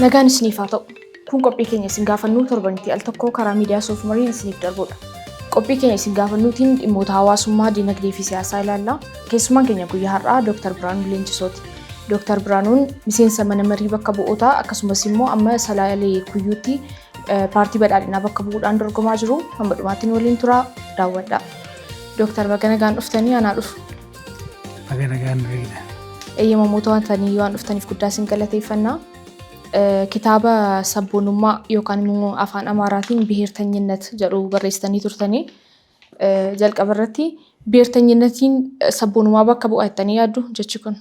Nagaan isiniif haa ta'u. Kun qophii keenya isin gaafannuu torbanitti al tokko karaa miidiyaa Soofumariin isiniif darbudha. Qophii keenya isin gaafannuutiin dhimmoota hawaasummaa, dinagdee fi siyaasaa ilaalla. Keessummaan keenya guyyaa har'aa Dr. Biraanuu Leenjisooti. Dr. Biraanuun miseensa mana marii bakka bu'ootaa, akkasumas immoo amma Salaalee Kuyyuutti paartii Badhaadhinaa bakka bu'uudhaan dorgomaa jiru. Hamma dhumaatti nu waliin turaa, daawwadhaa. Dr. baga nagaan dhuftanii, anaa dhufu. Baga nagaan nu eegdan. Eeyyamamoota waan ta'anii waan dhuftaniif guddaa isin galateeffannaa. Kitaaba sabboonummaa yookaan immoo afaan Amaaraatiin ብሔርተኝነት jedhu barreessitanii turtanii, jalqaba irratti ብሔርተኝነtiin sabboonummaa bakka bu'a jettanii yaaddu jechi kun?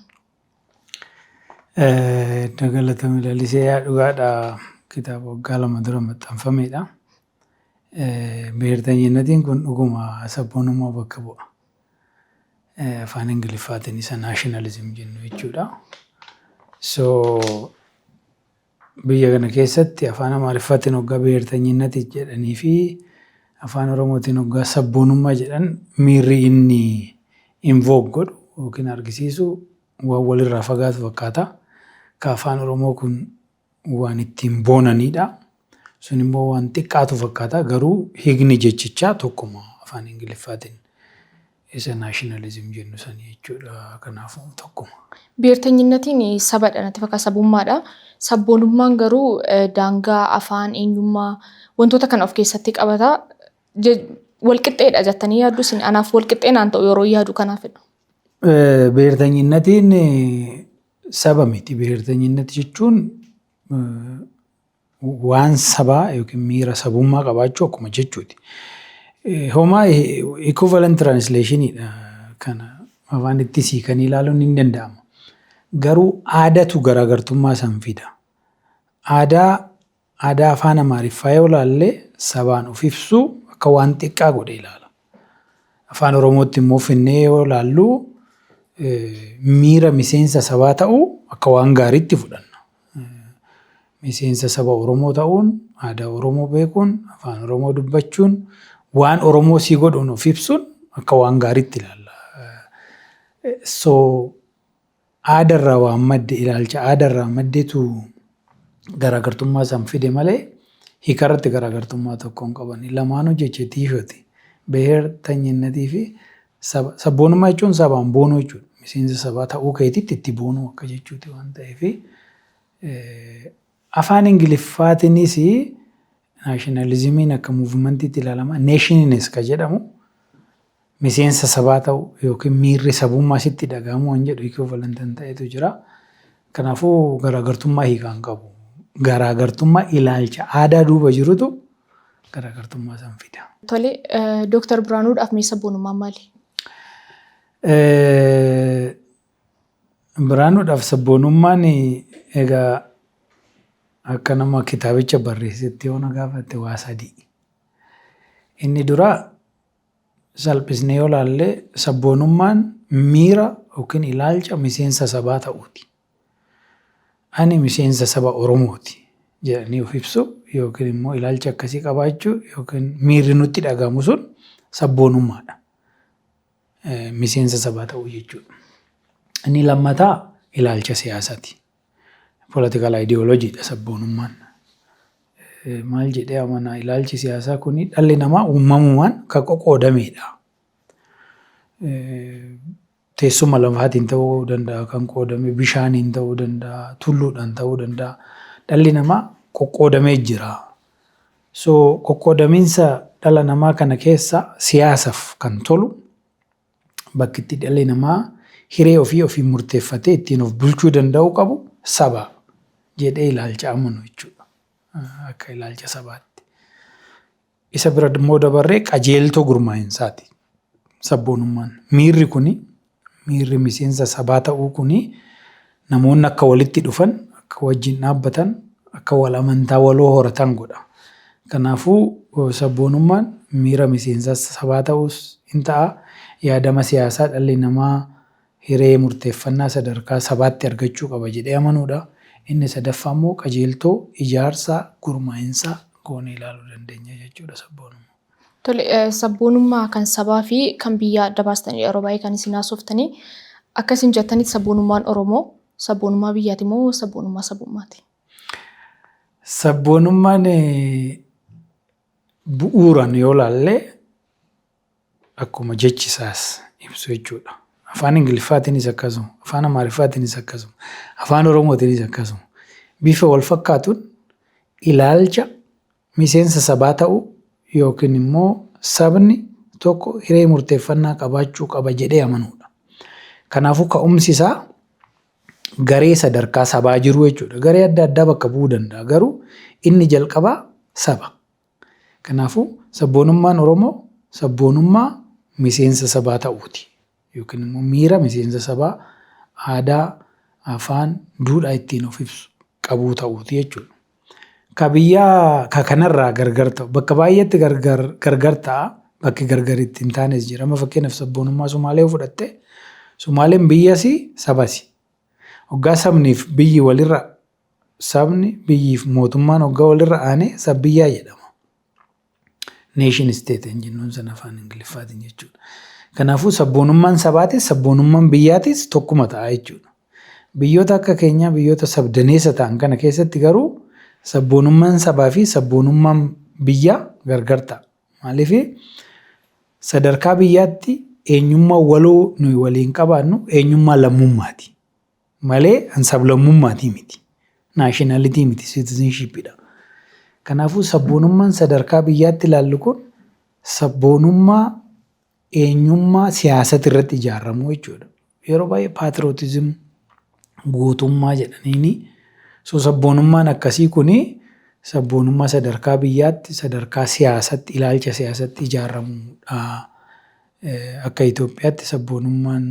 Iddoo galatoomi Lalisee, yaa dhugaadha, kitaaba waggaa 2 dura maxxanfamedha. ብሔርተኝነtiin kun dhuguma sabboonummaa bakka bu'a. Afaan Ingiliffaatiin isa nationalism jennu jechuudha. So biyya kana keessatti afaan Amaariffaatiin hoggaa ብሔርተኝነት jedhanii fi afaan Oromootiin hoggaa sabboonummaa jedhan, miirri inni invoke godhu yookiin argisiisu waan walirraa fagaatu fakkaata. Ka afaan Oromoo kun waan ittiin boonanidha. Sun immoo waan xiqqaatu fakkaata. Garuu hiikni jechichaa tokkuma, afaan Ingiliffaatiin isa nationalism jennu sanii jechuudha. Kanaafuu tokkuma. ብሔርተኝነtiin sabadha natti fakkaata, sabummaadha. Sabboonummaan garuu daangaa, afaan, eenyummaa, wantoota kana of keessatti qabata. Walqixxeedha jettanii yaaddu isin? Anaaf walqixxee naan ta'u yeroo yaadu, kanaafidha. ብሔርተኝነtiin saba miti. ብሔርተኝነት jechuun waan sabaa yookiin miira sabummaa qabaachuu akkuma jechuuti. Homaa equivalent translationidha kana afaan itti siikanii ilaaluun hin danda'ama. Garuu aadaatu garaagartummaa san fida. Aadaa afaan Amaariffaa yoo ilaalle, sabaan of ibsuu akka waan xiqqaa godhe ilaala. Afaan Oromootti immoo finnee yoo ilaallu, miira miseensa sabaa ta'uu akka waan gaariitti fudhanna. Miseensa saba Oromoo ta'uun, aadaa Oromoo beekuun, afaan Oromoo dubbachuun, waan Oromoo si godhuun of ibsuun akka waan gaariitti ilaalla. So aadaarraa waan madde, ilaalcha aadaarraa maddetu garaagartummaa san fide malee hiikarratti garaagartummaa tokko hin qaban. Lamaanuu jecha tiishooti. ብሔርተኝነtii fi saba. Sabboonummaa jechuun sabaan boonuu jechuudha. Miseensa sabaa ta'uu keetitti itti boonuu akka jechuuti waan ta'eef, afaan Ingiliffaatiinis nationalismiin akka movementiitti ilaalama. Nationinis ka jedhamu miseensa sabaa ta'uu yookiin miirri sabummaa sitti dhaga'amuu waan jedhu equivalent ta'etu jira. Kanaafuu garaagartummaa hiikaa hin qabu. Garaagartummaa ilaalcha aadaa duuba jirutu garaagartummaa san fida. Tole, Dooktar Biraanuudhaaf mee sabboonummaan maali? Biraanuudhaaf sabboonummaan egaa akka nama kitaabicha barreessetti yoo na gaafatte, waa sadii. Inni duraa, salphisnee yoo ilaalle, sabboonummaan miira yookiin ilaalcha miseensa sabaa ta'uuti. Ani miseensa saba Oromooti jedhanii of ibsu yookiin immoo ilaalcha akkasii qabaachuu yookiin miirri nutti dhagahamu sun sabboonummaadha. Miseensa sabaa ta'uu jechuudha. Inni lammataa ilaalcha siyaasaati. Political ideologyidha sabboonummaan. Maal jedhee amana ilaalchi siyaasaa kuni? Dhalli namaa uumamumaan kan qoqqoodamedha. Teessuma lafaatiin ta'uu danda'a kan qoodame, bishaaniin ta'uu danda'a, tulluudhaan ta'uu danda'a. Dhalli namaa qoqqoodamee jira. So qoqqoodamiinsa dhala namaa kana keessa siyaasaaf kan tolu, bakki itti dhalli namaa hiree ofii ofiin murteeffatee ittiin of bulchuu danda'uu qabu saba jedhee ilaalcha amanu jechuudha. Akka ilaalcha sabaatti. Isa bira immoo dabarree qajeeltoo gurmaa'insaati. Sabboonummaan. Miirri kuni, miirri miseensa sabaa ta'uu kuni, namoonni akka walitti dhufan, akka wajjin dhaabbatan, akka wal amantaa waloo horatan godha. Kanaafuu sabboonummaan miira miseensa sabaa ta'uus hin ta'a. Yaadama siyaasaa dhalli namaa hiree murteeffannaa sadarkaa sabaatti argachuu qaba jedhee amanuudha. Inni sadaffaa immoo qajeeltoo ijaarsa gurmaa'insaa goonee ilaaluu dandeenya jechuudha sabboonummaa. Tole, sabboonummaa kan sabaa fi kan biyyaa adda baastanii yeroo baay'ee kan isin haasoftanii, akka isin jettanitti sabboonummaan Oromoo sabboonummaa biyyaati moo sabboonummaa sabummaati? Sabboonummaan bu'uuraan yoo laalle, akkuma jechi isaas ibsu jechuudha. Afaan Ingiliffaatiinis akkasuma, Afaan Amaariffaatiinis akkasuma, Afaan Oromootiinis akkasuma. Bifa wal fakkaatuun ilaalcha miseensa sabaa ta'uu yookiin immoo sabni tokko hiree murteeffannaa qabaachuu qaba jedhee amanuudha. Kanaafuu ka'umsi isaa garee sadarkaa sabaa jiru jechuudha. Garee adda addaa bakka bu'uu danda'a, garuu inni jalqabaa saba. Kanaafuu sabboonummaan Oromoo sabboonummaa miseensa sabaa ta'uuti. Yookiin immoo miira miseensa sabaa, aadaa, afaan, duudhaa ittiin of ibsu qabuu ta'uuti jechuudha. Ka biyyaa ka kanarraa gargar ta'u, bakka baay'eetti gargar ta'a, bakki gargar itti hin taanes jira. Amma fakkeenyaaf sabboonummaa Sumaalee yoo fudhatte, Sumaaleen biyyasi sabasi. Hoggaa sabniif biyyi walirra, sabni, biyyiif mootummaan hoggaa walirra aane, sabbiyyaa jedhama. Nation state hin jennuun sana Afaan Ingiliffaatiin jechuudha. Kanaafuu sabboonummaan sabaatis sabboonummaan biyyaatis tokkuma ta'a jechuudha. Biyyoota akka keenyaa, biyyoota sabdaneessa ta'an kana keessatti garuu sabboonummaan sabaa fi sabboonummaan biyyaa gargar ta'a. Maaliif? Sadarkaa biyyaatti eenyummaa waloo nuyi waliin qabaannu eenyummaa lammummaati malee an sablammummaatii miti. Nationality miti, citizenshipidha. Kanaafuu sabboonummaan sadarkaa biyyaatti ilaallu kun sabboonummaa eenyummaa siyaasati irratti ijaaramu jechuudha. Yeroo baay'ee patriotism, gootummaa jedhaniini. So sabboonummaan akkasii kuni sabboonummaa sadarkaa biyyaatti, sadarkaa siyaasatti, ilaalcha siyaasatti ijaaramudha. Akka Itoophiyaatti sabboonummaan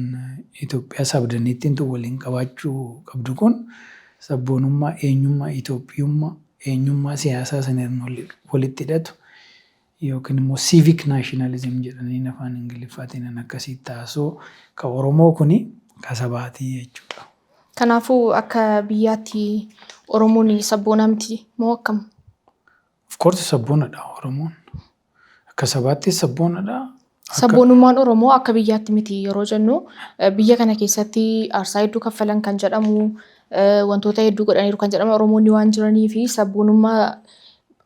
Itoophiyaa sabdaneettiin tun waliin qabaachuu qabdu kun sabboonummaa eenyummaa Itoophiyummaa, eenyummaa siyaasaa sanaan walitti hidhatu yookiin immoo civic nationalism jedhaniin Afaan Ingiliffaatiin akkasii ta'a. So ka Oromoo kuni ka sabaatii jechuudha. Kanaafuu akka biyyaatti Oromoon sabboonaa miti moo akkam? Of course sabboonadha Oromoon. Akka sabaattis sabboonadha. Sabboonummaan Oromoo akka biyyaatti miti yeroo jennu, biyya kana keessatti aarsaa hedduu kaffalan kan jedhamu, wantoota hedduu godhaniiru kan jedhamu Oromoonni waan jiranii fi sabboonummaa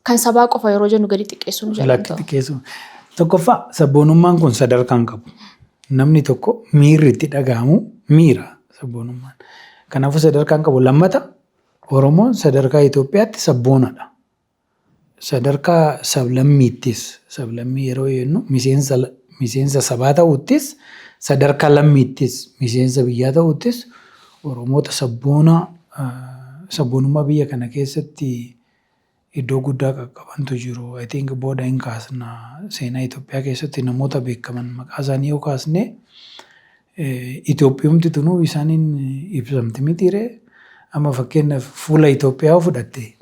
kan sabaa qofa yeroo jennu gadi xiqqeessuun jedhamu. Lakki, xiqqeessu. Tokkoffaa, sabboonummaan kun sadarkaa hin qabu. Namni tokko miirri itti dhaga'amu miira sabboonummaan. Kanaafuu sadarkaa hin qabu. Lammata, Oromoon sadarkaa Itoophiyaatti sabboonadha. Sadarkaa sablammiittis, sablammii yeroo jennu miseensa sabaa ta'uttis, sadarkaa lammiittis, miseensa biyyaa ta'uttis, Oromoota sabboonaa, sabboonummaa biyya kana keessatti iddoo guddaa qaqqabantu jiru. I think booda hin kaasna, seenaa Itoophiyaa keessatti namoota beekaman maqaa isaanii yoo kaasne, Itoophiyumti tunuu isaaniin ibsamti mitiiree? Amma fakkeenyaaf fuula Itoophiyaa yoo fudhatte,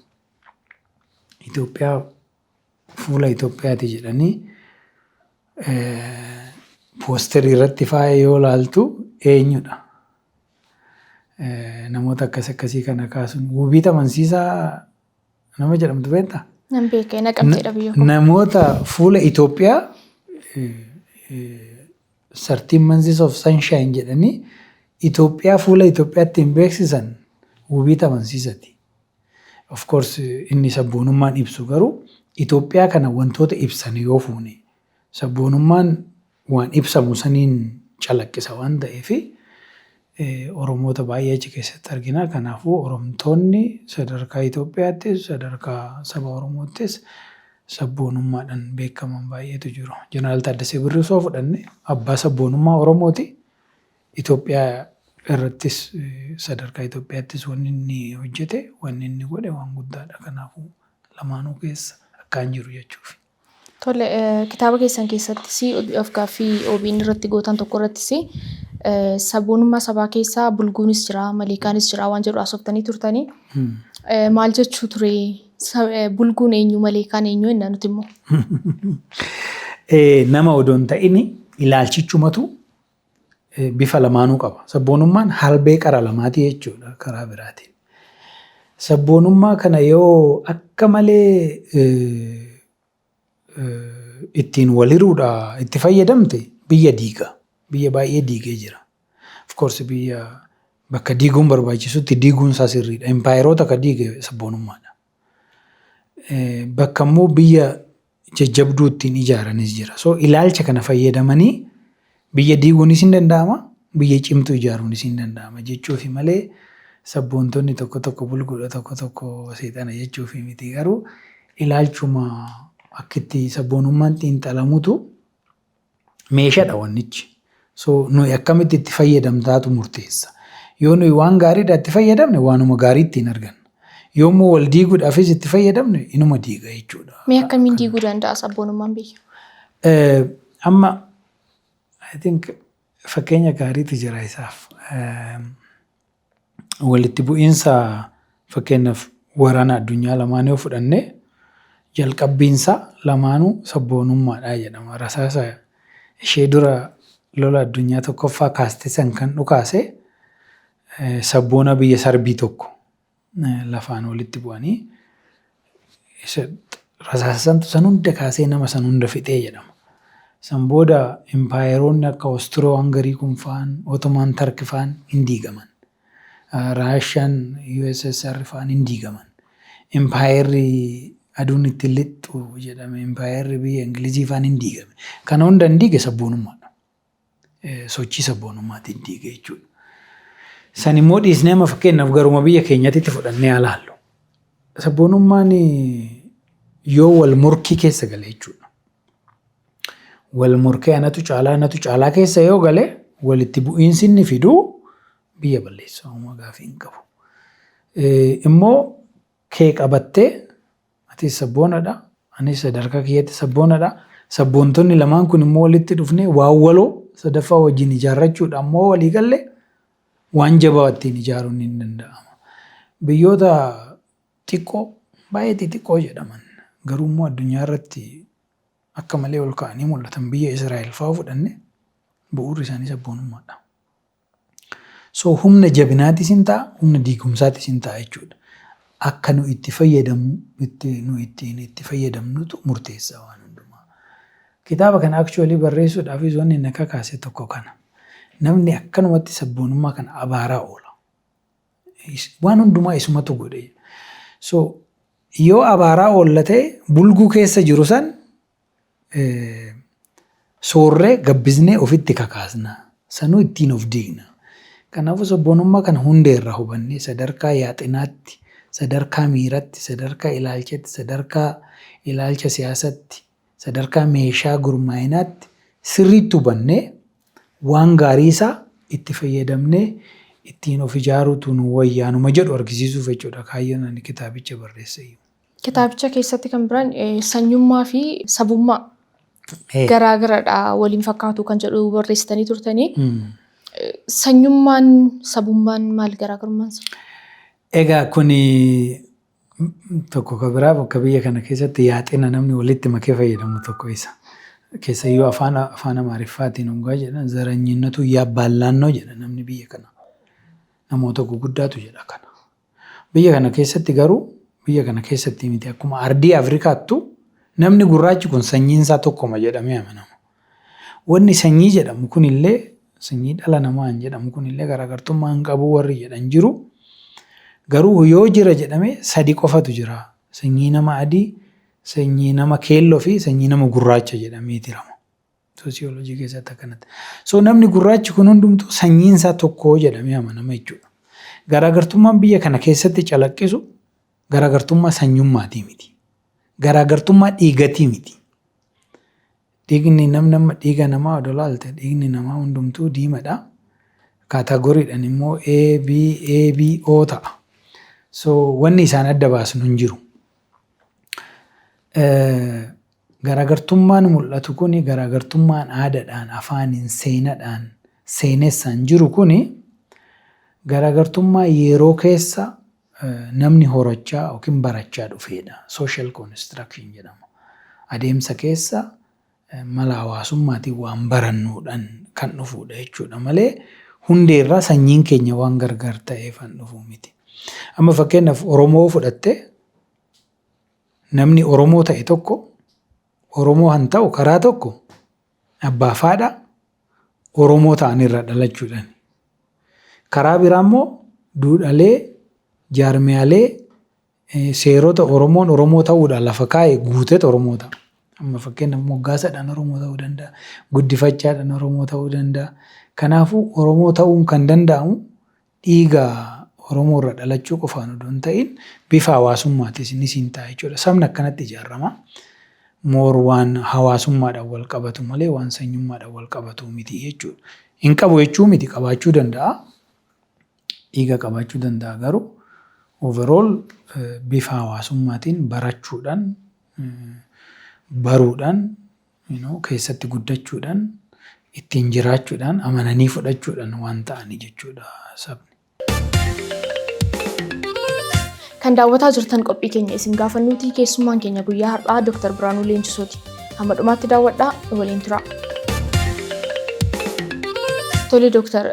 Itoophiyaa, fuula Itoophiyaati jedhanii poosterii irratti faaya yoo laaltu eenyudha? Namoota akkas akkasii kana kaasuun, Wubiit Amansiisaa nama jedhamtu beektaa? Nan beeka, Naqamteedha biyya koo. Namoota fuula Itoophiyaa 13 Months of Sunshine jedhanii Itoophiyaa, fuula Itoophiyaatti hin beeksisan Wubiit Amansiisati. Of course inni sabboonummaan ibsu garuu Itoophiyaa kana wantoota ibsan yoo fuune, sabboonummaan waan ibsamu saniin calaqqisa waan ta'eef, Oromoota baay'ee achi keessatti argina. Kanaafuu Oromtoonni sadarkaa Itoophiyaattis sadarkaa saba Oromoottis sabboonummaadhaan beekaman baay'eetu jiru. Jeneraal Taaddasee Birruu osoo fudhanne, abbaa sabboonummaa Oromooti. Itoophiyaa irrattis, sadarkaa Itoophiyaattis wanni inni hojjete, wanni inni godhe waan guddaadha. Kanaafuu lamaanuu keessa akkaan jiru jechuufi. Tole, kitaaba keessan keessattis of gaaffii OBN irratti gootan tokko irrattis sabboonummaa sabaa keessaa bulguunis jira, maleekaanis jira waan jedhu haasoftanii turtanii. Maal jechuu ture? Bulguun eenyu, maleekaan eenyu jenna nuti immoo? Nama odoo hin ta'in ilaalchichumatu bifa lamaanuu qaba. Sabboonummaan halbee qara lamaati jechuudha karaa biraatiin. Sabboonummaa kana yoo akka malee ittiin waliruudha itti fayyadamte, biyya diiga. Biyya baay'ee diigee jira. Of course biyya bakka diiguun barbaachisutti diiguun isaa sirriidha. Impaayeroota ka diige sabboonummaadha. Bakka immoo biyya jajjabduu ittiin ijaaranis jira. So ilaalcha kana fayyadamanii biyya diiguunis hin danda'ama, biyya cimtuu ijaaruunis hin danda'ama jechuufi malee sabboontonni tokko tokko bulguudha, tokko tokko seexana jechuufi miti. Garuu ilaalchuma akka itti sabboonummaan xiinxalamutu meeshaadha wannichi. So nuyi akkamitti itti fayyadamtaatu murteessa. Yoo nuyi waan gaariidha itti fayyadamne, waanuma gaarii ittiin arganna. Yoo immoo wal diiguudhaafis itti fayyadamne, inuma diiga jechuudha. Mee akkamiin diiguu danda'a sabboonummaan biyya? Amma I think fakkeenya gaariitu jira isaaf. Walitti bu'iinsa, fakkeenyaaf waraana addunyaa lamaan yoo fudhanne, jalqabbiinsaa lamaanuu sabboonummaadha jedhama. Rasaasa ishee dura lola addunyaa tokkoffaa kaaste san kan dhukaase sabboona biyya Sarbii tokko lafaan walitti bu'anii rasaasa santu san hunda kaasee nama san hunda fixee jedhama. San booda impaayeroonni akka Ostiroo Hangarii kun fa'aan, Ottoman Turk fa'aan hin diigaman. Raashaan USSR fa'aan hin diigaman. Impaayerri aduun itti lixxu jedhame, impaayerri biyya Ingilizii fa'aan hin diigame. Kana hunda hin diige sabboonummaadha. Sochii sabboonummaatiin diige jechuudha. San immoo dhiisnee amma fakkeenyaaf garuma biyya keenyatti fudhannee haa laallu. Sabboonummaan yoo wal morkii keessa gale jechuudha. Wal morkee anatu caalaa, anatu caalaa keessa yoo gale, walitti bu'iinsi inni fidu biyya balleessa, uumaa gaafii hin qabu. Immoo kee qabattee, atis sabboonadha, anis sadarkaa kiyyatti sabboonadha. Sabboontonni lamaan kun immoo walitti dhufnee waan waloo sadaffaa wajjin ijaarrachuudha ammoo walii galle, waan jabaa ittiin ijaaruun hin danda'ama. Biyyoota xiqqoo, baay'ee xixiqqoo jedhaman, garuu immoo addunyaa irratti akka malee ol ka'anii mul'atan, biyya Israa'el fa'aa fudhanne, bu'uurri isaanii sabboonummaadha. So humna jabinaatis hin ta'a, humna diigumsaatis hin ta'a jechuudha. Akka nu itti fayyadamnu, itti nu ittiin itti fayyadamnutu murteessaa waan hundumaa. Kitaaba kana actually barreessuudhaafis wanni na kakaase tokko kana. Namni akkanumatti sabboonummaa kana abaaraa oola. Waan hundumaa isumatu godhe. So yoo abaaraa oolla ta'e, bulguu keessa jiru san soorree gabbisnee ofitti kakaasna. Sanuu ittiin of diigna. Kanaafuu sabboonummaa kana hundeerraa hubannee sadarkaa yaaxinaatti, sadarkaa miiratti, sadarkaa ilaalchatti, sadarkaa ilaalcha siyaasatti, sadarkaa meeshaa gurmaa'inaatti sirriitti hubannee waan gaarii isaa itti fayyadamnee ittiin of ijaaruutu nu wayyaanuma jedhu argisiisuuf jechuudha kaayyoon ani kitaabicha barreesse iyyuu. Kitaabicha keessatti kan biraan sanyummaa fi sabummaa garaagaradha, waliin fakkaatu kan jedhu barreessitanii turtanii. Sanyummaan, sabummaan maal garaagarummaan isaa? Egaa kuni tokko kan biraa bakka biyya kana keessatti yaaxina namni walitti makee fayyadamu tokko isa. Keessayyuu afaan Amaariffaatiin hoggaa jedhan, ዘረኝነቱ ያባላን ነው jedha namni biyya kana. Namoota guguddaatu jedha kana. Biyya kana keessatti garuu, biyya kana keessatti miti, akkuma ardii Afrikaattu namni gurraachi kun sanyiin isaa tokkoma jedhamee amanama. Wanni sanyii jedhamu kunillee, sanyii dhala namaa hin jedhamu kunillee, garaagartummaa hin qabu warri jedhan jiru. Garuu yoo jira jedhame sadi qofatu jira. Sanyii nama adii, sanyii nama keelloo fi sanyii nama gurraacha jedhamee tirama. Soosiyoolojii keessatti akkanatti. So namni gurraachi kun hundumtuu sanyiin isaa tokko jedhamee amanama jechuudha. Garaagartummaan biyya kana keessatti calaqqisu garaagartummaa sanyummaatii miti. Garaagartummaa dhiigatii miti. Dhiigni namni amma dhiiga namaa odoo laalte, dhiigni namaa hundumtuu diimadha. Categorydhaan immoo A, B, A, B, O ta'a. So wanni isaan adda baasnu hin jiru. Garaagartummaan mul'atu kuni, garaagartummaan aadaadhaan, afaaniin, seenaadhaan, seenessaan jiru kuni, garaagartummaa yeroo keessa namni horachaa yookiin barachaa dhufedha. Social construction jedhama. Adeemsa keessa mala hawaasummaatiin waan barannuudhaan kan dhufudha jechuudha malee hundeerraa sanyiin keenya waan gargar ta'eef kan dhufu miti. Amma fakkeenyaaf Oromoo fudhattee, namni Oromoo ta'e tokko Oromoo han ta'u karaa tokko abbaa fi haadha Oromoo ta'anirra dhalachuudhaan. Karaa biraa immoo duudhaalee, jaarmiyaalee Seerota Oromoon Oromoo ta'uudhaan lafa kaa'e guuteet Oromoo ta'a. Amma fakkeenyaaf moggaasadhaan Oromoo ta'uu danda'a. Guddifachaadhaan Oromoo ta'uu danda'a. Kanaafuu Oromoo ta'uun kan danda'amu dhiiga Oromoo irra dhalachuu qofaan odoo hin ta'in bifa hawaasummaatis innis hin ta'a jechuudha. Sabni akkanatti ijaarama. More waan hawaasummaadhaan wal qabatu malee waan sanyummaadhaan wal qabatu miti jechuudha. Hin qabu jechuu miti, qabaachuu danda'a. Dhiiga qabaachuu danda'a, garuu overall bifa hawaasummaatiin barachuudhaan, baruudhaan, keessatti guddachuudhaan, ittiin jiraachuudhaan, amananii fudhachuudhaan waan ta'anii jechuudha sabni. Kan daawwataa jirtan qophii keenya isin gaafannuuti. Keessummaan keenya guyyaa har'aa Dr. Biraanuu Leenjisooti. Hamma dhumaatti daawwadhaa, nu waliin tura. Tole Dooktar,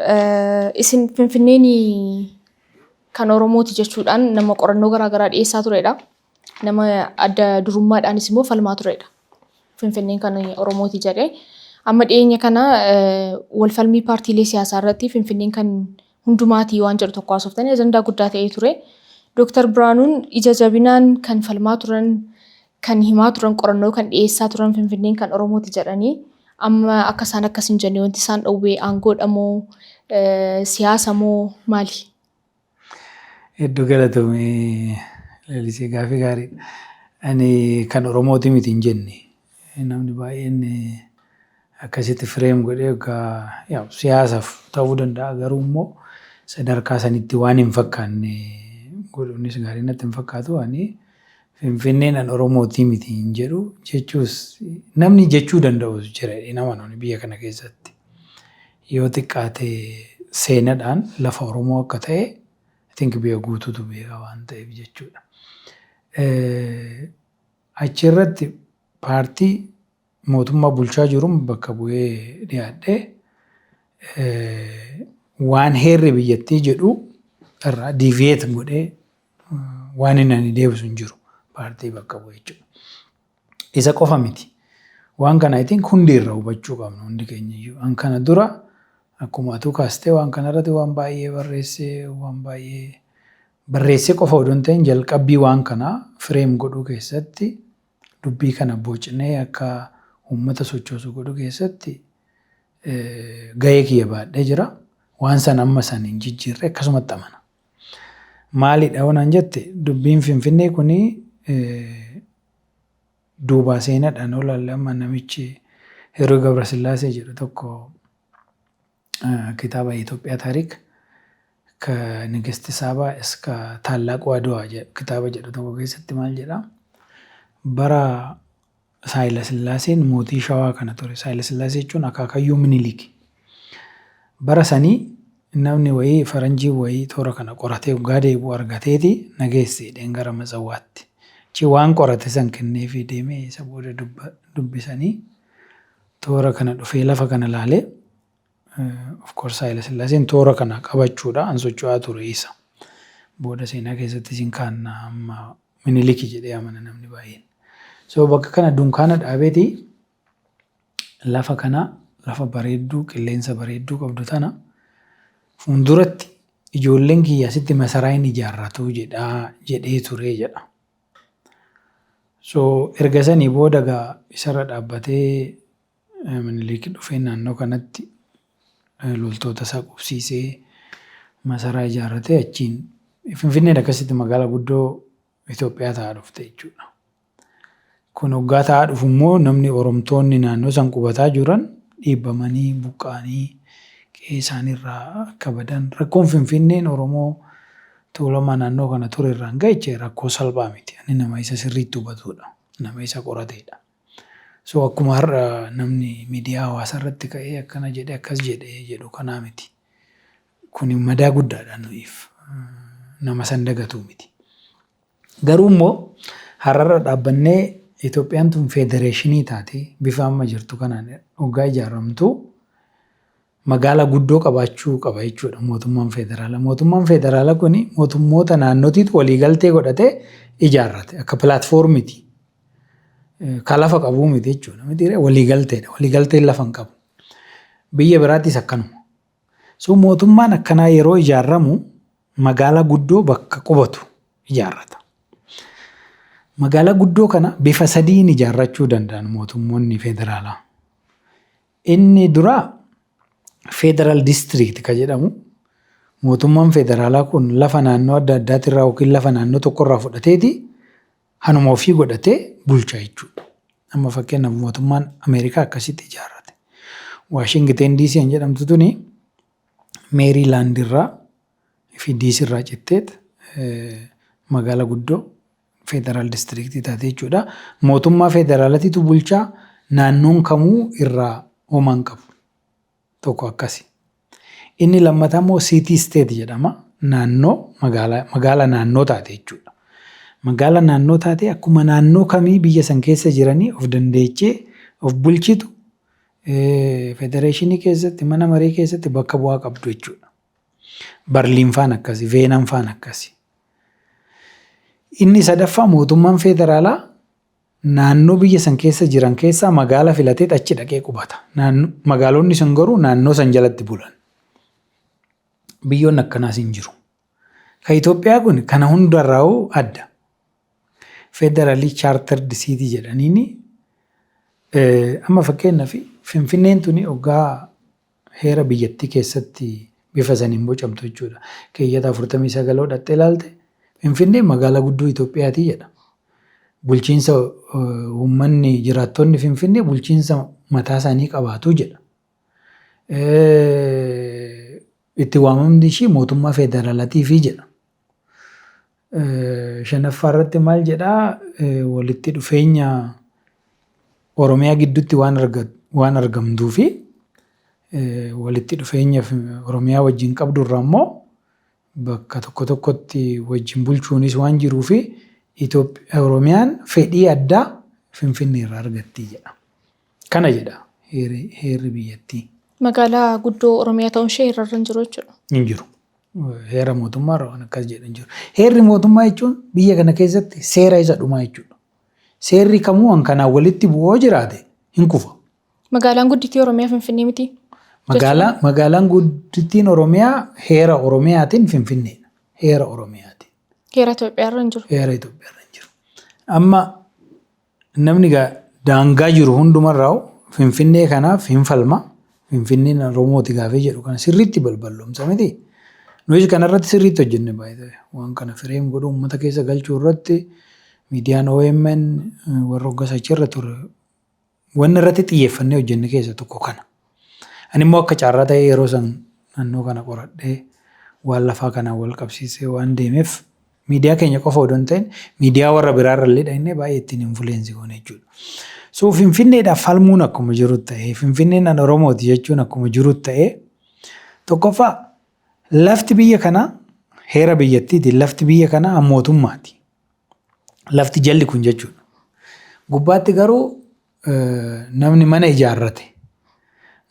isin Finfinneen kan Oromooti jechuudhaan nama qorannoo garaagaraa dhiyeessaa turedha. Nama adda durummaadhaanis immoo falmaa turedha. Finfinneen kan Oromooti jedhee. Amma dhiyeenya kana walfalmii paartiilee siyaasaa irratti Finfinneen kan hundumaatii waan jedhu tokko haasoftanii ajandaa guddaa ta'ee ture. Dooktar Biraanuun ija jabinaan kan falmaa turan, kan himaa turan, qorannoo kan dhiyeessaa turan Finfinneen kan Oromooti jedhanii, amma akka isaan akkas hin jenne wanti isaan dhowwee aangoodha moo siyaasa moo maali? Hedduu galatoomii Lalisee, gaafii gaariidha. Ani kan Oromooti miti hin jenne. Namni baay'een akkasitti frame godhee egaa siyaasaaf ta'uu danda'a, garuu immoo sadarkaa sanitti waan hin fakkaanne godhuunis gaarii natti hin fakkaatu. Ani Finfinneen an Oromootii miti hin jedhu jechuus, namni jechuu danda'us jira nama nuni biyya kana keessatti. Yoo xiqqaate seenadhaan lafa Oromoo akka ta'e I think biyya guutuutu beeka waan ta'eef jechuudha. Achirratti paartii mootummaa bulchaa jiruun bakka bu'ee dhiyaadhee waan heerri biyyattii jedhu irraa deviate godhee waan inni ani deebisu hin jiru, paartii bakka bu'ee jechuudha. Isa qofa miti. Waan kana I think hundi irra hubachuu qabna, hundi keenya iyyuu. An kana dura akkuma atuu kaastee waan kanarratti waan baay'ee barreessee, waan baay'ee barreessee qofa odoo hin ta'in, jalqabbii waan kanaa frame godhuu keessatti, dubbii kana bocnee akka uummata sochoosu godhuu keessatti gahee kiyya baadhee jira. Waan san amma san hin jijjiirre, akkasumatti amana. Maalidha yoo naan jette, dubbiin Finfinnee kuni duubaa seenaadhaan yoo ilaalle, amma namichi Hiruu Gabrasillaasee jedhu tokko kitaaba የኢትዮጵያ ታሪክ ከንግስት ሳባ እስከ ታላቁ አድዋ kitaaba jedhu tokko keessatti maal jedha? Bara Saayila Sillaaseen mootii Shawaa kana ture. Saayila Sillaasee jechuun akaakayyuu Miniliki. Bara sanii namni wayii, faranjii wayii, toora kana qoratee waggaa deebi'u argateeti nageesse jedheen gara Matsawaatti. Achi waan qorate san kenneefii deemee, isa booda dubbisanii toora kana dhufee lafa kana laalee, of course Saayila Sillaaseen toora kana qabachuudha an socho'aa ture isa. Booda seenaa keessatti isin kaanna, amma Miniliki jedhee amana namni baay'een. So bakka kana dunkaana dhaabeeti lafa kana, lafa bareedduu qilleensa bareedduu qabdu tana fuulduratti ijoolleen kiyya asitti masaraa hin ijaarratu jedhaa jedhee ture jedha. So erga sanii booda gaa isarra dhaabbatee Minilik dhufee naannoo kanatti loltoota isaa qubsiisee masaraa ijaarratee, achiin Finfinneen akkasitti magaalaa guddoo Itoophiyaa ta'aa dhufte jechuudha. Kun hoggaa ta'aa dhufu immoo namni Oromtoonni naannoo san qubataa jiran dhiibbamanii buqqa'anii qe'ee isaaniirraa akka badan, rakkoon Finfinneen Oromoo Tuulamaa naannoo kana ture irraan gahe rakkoo salphaa miti. Ani nama isa sirriitti hubatudha. Nama isa qoratedha. So akkuma har'a namni miidiyaa hawaasaa irratti ka'ee akkana jedhe, akkas jedhe jedhu kanaa miti. Kuni madaa guddaadha nuyiif. Nama san dagatuu miti. Garuu immoo har'arra dhaabbannee Itoophiyaan tun federeeshinii taate bifa amma jirtu kanaan hoggaa ijaaramtu magaalaa guddoo qabaachuu qaba jechuudha mootummaan federaalaa. Mootummaan federaalaa kuni mootummoota naannootiitu waliigaltee godhatee ijaarrate, akka platformiiti. Ka lafa qabuu miti jechuudha. Miti waliigalteedha. Waliigalteen lafa hin qabu. Biyya biraattis akkanuma. So mootummaan akkanaa yeroo ijaaramu magaalaa guddoo bakka qubatu ijaarrata. Magaalaa guddoo kana bifa sadiin ijaarrachuu danda'an mootummoonni federaalaa. Inni duraa federal district ka jedhamu, mootummaan federaalaa kun lafa naannoo adda addaatirraa yookiin lafa naannoo tokkorraa fudhateeti hanuma ofii godhatee bulcha jechuudha. Amma fakkeenyaaf mootummaan Ameerikaa akkasitti ijaarrate. Waashingteen DC kan jedhamtu tuni Meeriilaand irraa fi DC irraa citteet magaalaa guddoo federal districtii taate jechuudha. Mootummaa federaalaatiitu bulchaa, naannoon kamuu irraa homaa hin qabu. Tokko akkasi. Inni lammataa immoo city state jedhama. Naannoo magaalaa naannoo taate jechuudha. Magaalaa naannoo taate akkuma naannoo kamii biyya san keessa jiranii of dandeechee of bulchitu, federeeshinii keessatti, mana maree keessatti bakka bu'aa qabdu jechuudha. Barliin faan akkasi, Veenaan faan akkasi. Inni sadaffaa mootummaan federaalaa naannoo biyya san keessa jiran keessaa magaala filatee achi dhaqee qubata. Magaalonni sun garuu naannoo san jalatti bulan. Biyyoonni akkanaas hin jiru. Ka Itoophiyaa kun kana hundarraa adda. Federally chartered city jedhaniini. Amma fakkeenyaaf Finfinneen tuni hoggaa heera biyyattii keessatti bifa saniin bocamtu jechuudha. Keeyyata 49 hodhattee ilaalte, Finfinneen magaalaa guddoo Itoophiyaati jedha. Bulchiinsa uummanni, jiraattonni Finfinnee bulchiinsa mataa isaanii qabaatu jedha. Itti waamamni ishii mootummaa federaalaatiifi jedha. Shanaffaa irratti maal jedhaa? Walitti dhufeenya Oromiyaa gidduutti waan argamtuu fi walitti dhufeenya Oromiyaa wajjin qabdu irraa immoo bakka tokko tokkotti wajjin bulchuunis waan jiruu fi Oromiyaan fedhii addaa Finfinnee irraa argatti jedha. Kana jedha heerri biyyattii. Magaalaa guddoo Oromiyaa ta'uun ishee heerarra hin jiru jechuudha. Hin jiru. Heera mootummaa irra waan akkas jedhan jiru. Heerri mootummaa jechuun biyya kana keessatti seera isa dhumaa jechuudha. Seerri kamuu waan kanaan walitti bu'oo jiraate hin kufa. Magaalaan guddittii Oromiyaa Finfinnee miti? Magaalaan guddittiin Oromiyaa heera Oromiyaatiin Finfinneedha. Heera Oromiyaatiin. Heera Itoophiyaa irra hin jiru. Heera Itoophiyaa irra hin jiru. Amma namni daangaa jiru hundumarraa Finfinnee kanaaf hin falma. Finfinneen Oromooti gaafii jedhu kana sirriitti balballoomsa miti. Nuyis kanarratti sirriitti hojjenne baay'ee. Waan kana frame godhuu, uummata keessa galchuu irratti miidiyaan OMN warra hoggas achirra ture wanni irratti xiyyeeffannee hojjenne keessa tokko kana. Ani immoo akka carraa ta'ee yeroo san naannoo kana qoradhee waan lafaa kanaan wal qabsiisee waan deemeef, miidiyaa keenya qofa odoo hin ta'in miidiyaa warra biraarra illee dhaqnee baay'ee ittiin influence goone jechuudha. So Finfinneedhaaf falmuun akkuma jiru ta'ee, Finfinneen an Oromooti jechuun akkuma jiru ta'ee, tokkoffaa lafti biyya kanaa heera biyyattiitiin lafti biyya kanaa mootummaati. Lafti jalli kun jechuudha. Gubbaatti garuu namni mana ijaarrate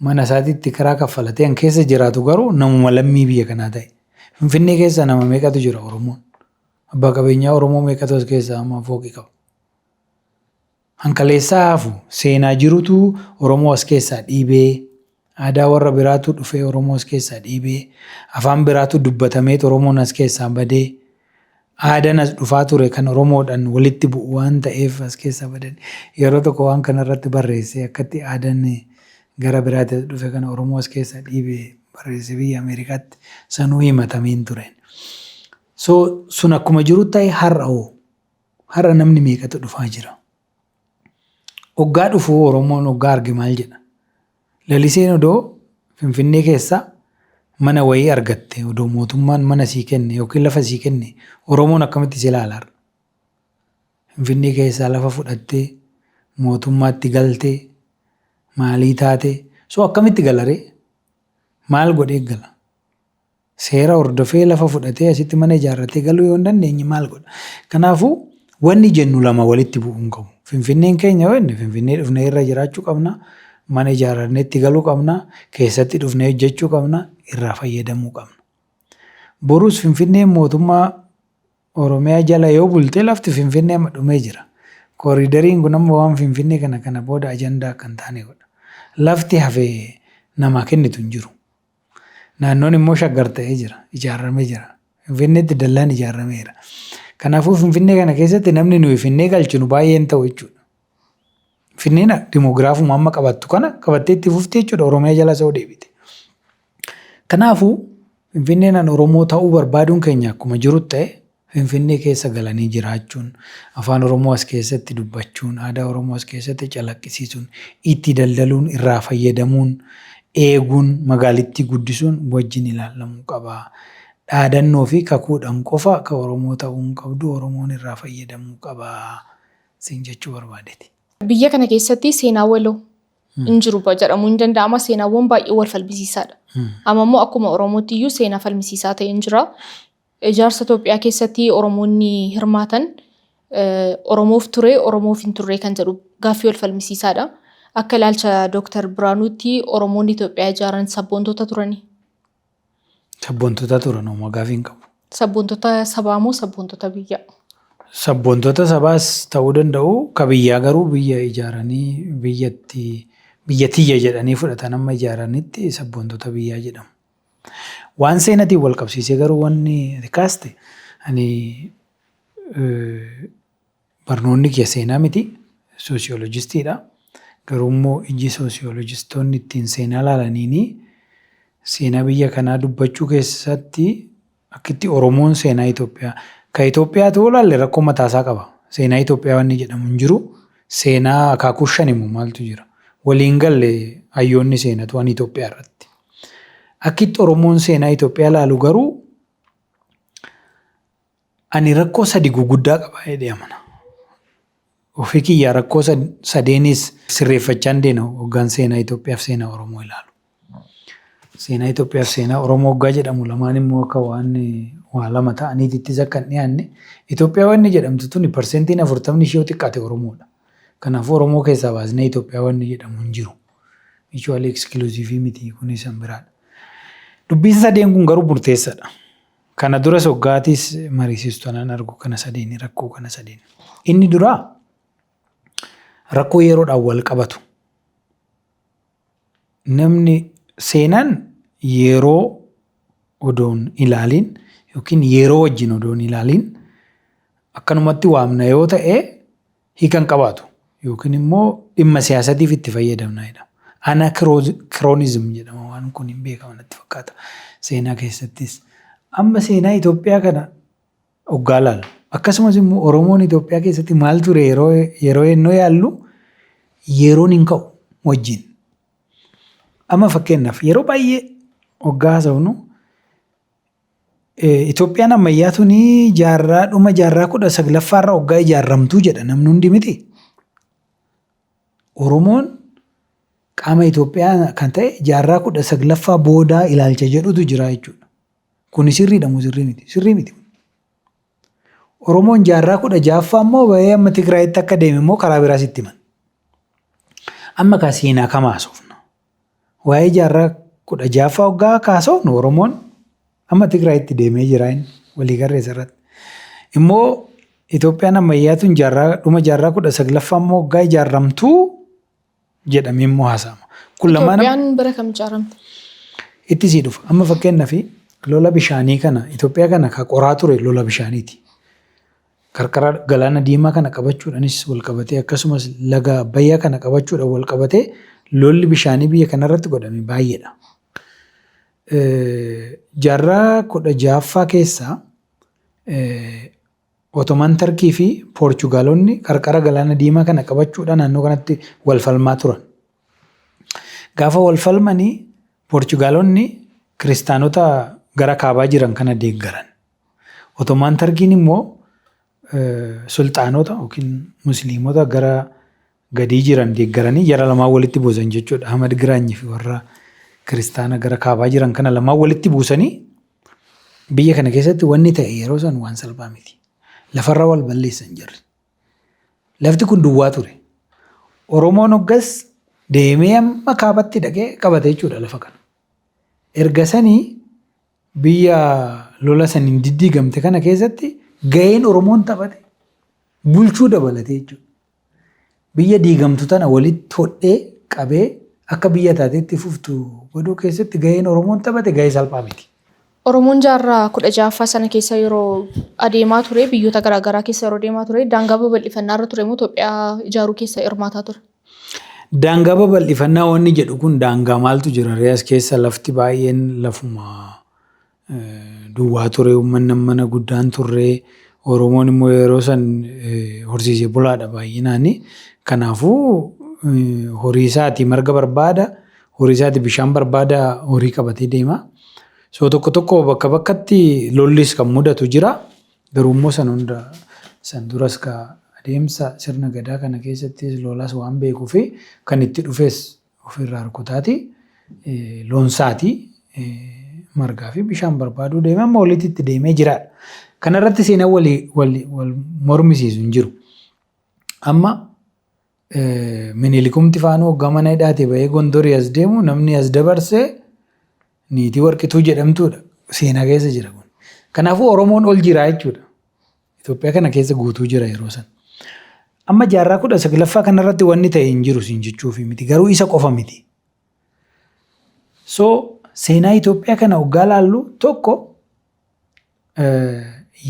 mana isaatiitti kiraa kaffalatee kan keessa jiraatu garuu namuma lammii biyya kanaa ta'e. Finfinnee keessa nama meeqatu jira Oromoon? Abbaa qabeenyaa Oromoo meeqatu as keessa amma fooqii qaba? Hankaleessaa hafu, seenaa jirutu Oromoo as keessaa dhiibee, aadaa warra biraatu dhufee Oromoo as keessaa dhiibee, afaan biraatu dubbatameet Oromoon as keessaa badee, aadaan as dhufaa ture kan Oromoodhaan walitti bu'u waan ta'eef as keessaa badan. Yeroo tokko waan kanarratti barreessee, akkatti aadaan gara biraatti as dhufe kana Oromoo as keessaa dhiibee barreessee, biyya Ameerikaatti sanuu himatameen tureen. So sun akkuma jiru ta'e, har'a hoo? Har'a namni meeqatu dhufaa jira? Hoggaa dhufuu Oromoon hoggaa arge maal jedha? Laliseen odoo Finfinnee keessa mana wayii argatte, odoo mootummaan mana sii kenne yookiin lafa sii kenne, Oromoon akkamitti si ilaala har'a? Finfinnee keessaa lafa fudhattee, mootummaatti galtee, maalii taate, so akkamitti galaree? Maal godhee gala? Seera hordofee lafa fudhatee asitti mana ijaarratee galuu yoo hin dandeenye maal godha? Kanaafuu wanni jennu lama walitti bu'uu hin qabu. Finfinneen keenya yoo jenne, Finfinnee dhufnee irra jiraachuu qabna. Mana ijaarrannee itti galuu qabna. Keessatti dhufnee hojjechuu qabna. Irraa fayyadamuu qabna. Borus Finfinneen mootummaa Oromiyaa jala yoo bulte, lafti Finfinnee amma dhumee jira. Kooriidariin kun amma waan Finfinnee kana booda ajandaa akka hin taane godha. Lafti hafe namaa kennitu hin jiru. Naannoon immoo Shaggar ta'ee jira. Ijaaramee jira. Finfinneetti dallaan ijaarameera. Kanaafuu Finfinnee kana keessatti namni nuyi finnee galchinu baay'een ta'u jechuudha. Finfinneen dimoogiraafuma amma qabattu kana qabattee itti fufti jechuudha, Oromiyaa jala sa'uu deebite. Kanaafuu Finfinneen an Oromoo ta'uu barbaaduun keenya akkuma jirutti ta'e, Finfinnee keessa galanii jiraachuun, afaan Oromoo as keessatti dubbachuun, aadaa Oromoo as keessatti calaqqisiisuun, itti daldaluun, irraa fayyadamuun, eeguun, magaalittii guddisuun wajjin ilaalamuu qaba. Dhaadannoo fi kakuudhaan qofa akka Oromoo ta'uu hin qabdu, Oromoon irraa fayyadamuu qaba siin jechuu barbaadeeti. Biyya kana keessatti seenaa waloo hin jiru jedhamuu hin danda'ama. Seenaawwan baay'ee wal falmisiisaadha. Amma immoo akkuma Oromootti iyyuu seenaa falmisiisaa ta'e hin jira. Ijaarsa Itoophiyaa keessatti Oromoonni hirmaatan Oromoof ture, Oromoof hin turre kan jedhu gaaffii wal falmisiisaadha. Akka ilaalcha Dooktar Biraanuutti Oromoonni Itoophiyaa ijaaran sabboontota turanii? Sabboontota turan, homaa gaafii hin qabu. Sabboontota sabaa moo sabboontota biyyaa? Sabboontota sabaas ta'uu danda'u, ka biyyaa garuu biyya ijaaranii biyyatti biyya tiyya jedhanii fudhatan amma ijaaranitti sabboontota biyyaa jedhamu. Waan seenatiin wal qabsiisee garuu wanni ati kaaste, ani barnoonni kiyya seenaa miti, soosiyolojistiidha. Garuu immoo ijji soosiyolojistoonni ittiin seenaa ilaalaniini seenaa biyya kanaa dubbachuu keessatti akkitti Oromoon seenaa Itoophiyaa ka Itoophiyaa ta'uu ilaalle rakkoo mataasaa qaba. Seenaa Itoophiyaa wanni jedhamu hin jiru. Seenaa akaakuu shan immoo maaltu jira? Waliin galle hayyoonni seenatu waan Itoophiyaa irratti. Akkitti Oromoon seenaa Itoophiyaa ilaalu garuu ani rakkoo sadi guguddaa qaba jedhee amana. Ofii kiyyaa rakkoo sadeenis sirreeffachaa deema hoggaan seenaa Itoophiyaa fi seenaa Oromoo ilaalu. Seenaa Itoophiyaa fi seenaa Oromoo hoggaa jedhamu lamaan immoo akka waan waa lama ta'aniitittis akka hin dhiyaanne, Itoophiyaa wanni jedhamtu tuni 40% ishee yoo xiqqaate Oromoodha. Kanaafuu Oromoo keessaa baasnee Itoophiyaa wanni jedhamu hin jiru. Mutually exclusive miti, kunis kan biraadha. Dubbiin sadeen kun garuu murteessaadha. Kana duras hoggaatis mariisistu anaan argu kana sadeeni, rakkoo kana sadeen. Inni duraa rakkoo yeroodhaan wal qabatu. Namni seenaan yeroo odoon ilaaliin yookiin yeroo wajjin odoon ilaaliin akkanumatti waamna yoo ta'e hiika hin qabaatu yookiin immoo dhimma siyaasatiif itti fayyadamna jedhama. Anachronism jedhama, waan kun hin beekama natti fakkaata seenaa keessattis. Amma seenaa Itoophiyaa kana hoggaa laallu, akkasumas immoo Oromoon Itoophiyaa keessatti maal ture yeroo yennoo yaallu, yeroon hin ka'u wajjin. Amma fakkeenyaaf yeroo baay'ee hoggaa haasofnu, Itoophiyaan ammayyaa tuni jaarraa dhuma jaarraa 19ffaarra hoggaa ijaarramtuu jedha namni hundi miti. Oromoon qaama Itoophiyaa kan ta'e jaarraa 19ffaa boodaa ilaalcha jedhutu jira jechuudha. Kuni sirriidha moo sirrii miti? Sirrii miti. Oromoon jaarraa 16ffaa immoo bahee amma Tigraayitti akka deeme immoo karaa biraas itti himan. Amma kaa seenaa kam haasofna? Waa'ee jaarraa 16ffaa hoggaa kaasofnu Oromoon amma Tigraayitti deemee jira, inni walii garreessa irratti. Immoo Itoophiyaan ammayyaa tun jaarraa dhuma jaarraa 19ffaa immoo hoggaa ijaarramtuu jedhamee immoo haasa'ama. Kun lamaan Itoophiyaan bara kam ijaaramte? Itti sii dhufa. Amma fakkeenyaaf lola bishaanii kana, Itoophiyaa kana ka qoraa ture lola bishaaniiti. Qarqara galaana diimaa kana qabachuudhaanis wal qabatee, akkasumas laga Abbayyaa kana qabachuudhaan wal qabatee lolli bishaanii biyya kanarratti godhame baay'eedha. Jaarraa 16ffaa keessa Otomaan Tarkii fi Poorchugaalonni qarqara galaana diimaa kana qabachuudhaan naannoo kanatti wal falmaa turan. Gaafa wal falmanii Poorchugaalonni kiristaanota gara kaabaa jiran kana deeggaran. Otomaan Tarkiin immoo sulxaanota yookiin musliimota gara gadii jiran deeggaranii jara lamaan walitti buusan jechuudha. Ahmad Giraanyii fi warra kiristaana gara kaabaa jiran kana lamaan walitti buusanii biyya kana keessatti wanni ta'e yeroo san waan salphaa miti. Lafarra wal balleessan jarri. Lafti kun duwwaa ture. Oromoon hoggas deemee amma kaabatti dhaqee qabate jechuudha lafa kana. Erga sanii biyya lola saniin diddiigamte kana keessatti gaheen Oromoon taphate bulchuu dabalatee jechuudha. Biyya diigamtu tana walitti hodhee qabee akka biyya taateetti fuftu godhuu keessatti gaheen Oromoon taphate gahee salphaa miti. Oromoon jaarraa 16ffaa sana keessa yeroo adeemaa ture, biyyoota garaagaraa keessa yeroo deemaa ture, daangaa babal'ifannaa irra ture moo Itoophiyaa ijaaruu keessa hirmaataa ture? Daangaa babal'ifannaa wanni jedhu kun, daangaa maaltu jira ree? As keessa lafti baay'een lafuma duwwaa ture, uummanni mana guddaan turre. Oromoon immoo yeroo san horsiisee bulaadha baay'inaani. Kanaafuu horii isaatii marga barbaada, horii isaatii bishaan barbaada, horii qabatee deema. So tokko tokko bakka bakkatti lollis kan mudatu jira. Garuu immoo san hunda san duras ka adeemsa sirna gadaa kana keessattis lolas waan beekuu fi kan itti dhufes ofirraa rukutaati. Loonsaati margaa fi bishaan barbaaduu deemee amma walitti itti deemee jiraadha. Kanarratti seenaan walii wal mormisiisu hin jiru. Amma Minilikumti faanuu hoggaa mana hidhaatee bahee Gondorii as deemu, namni as dabarsee niitii Warqituu jedhamtuudha. Seenaa keessa jira kun. Kanaafuu Oromoon ol jira jechuudha. Itoophiyaa kana keessa guutuu jira yeroo san. Amma jaarraa 19ffaa kanarratti wanni ta'e hin jiru siin jechuufi miti. Garuu isa qofa miti. So seenaa Itoophiyaa kana hoggaa laallu, tokko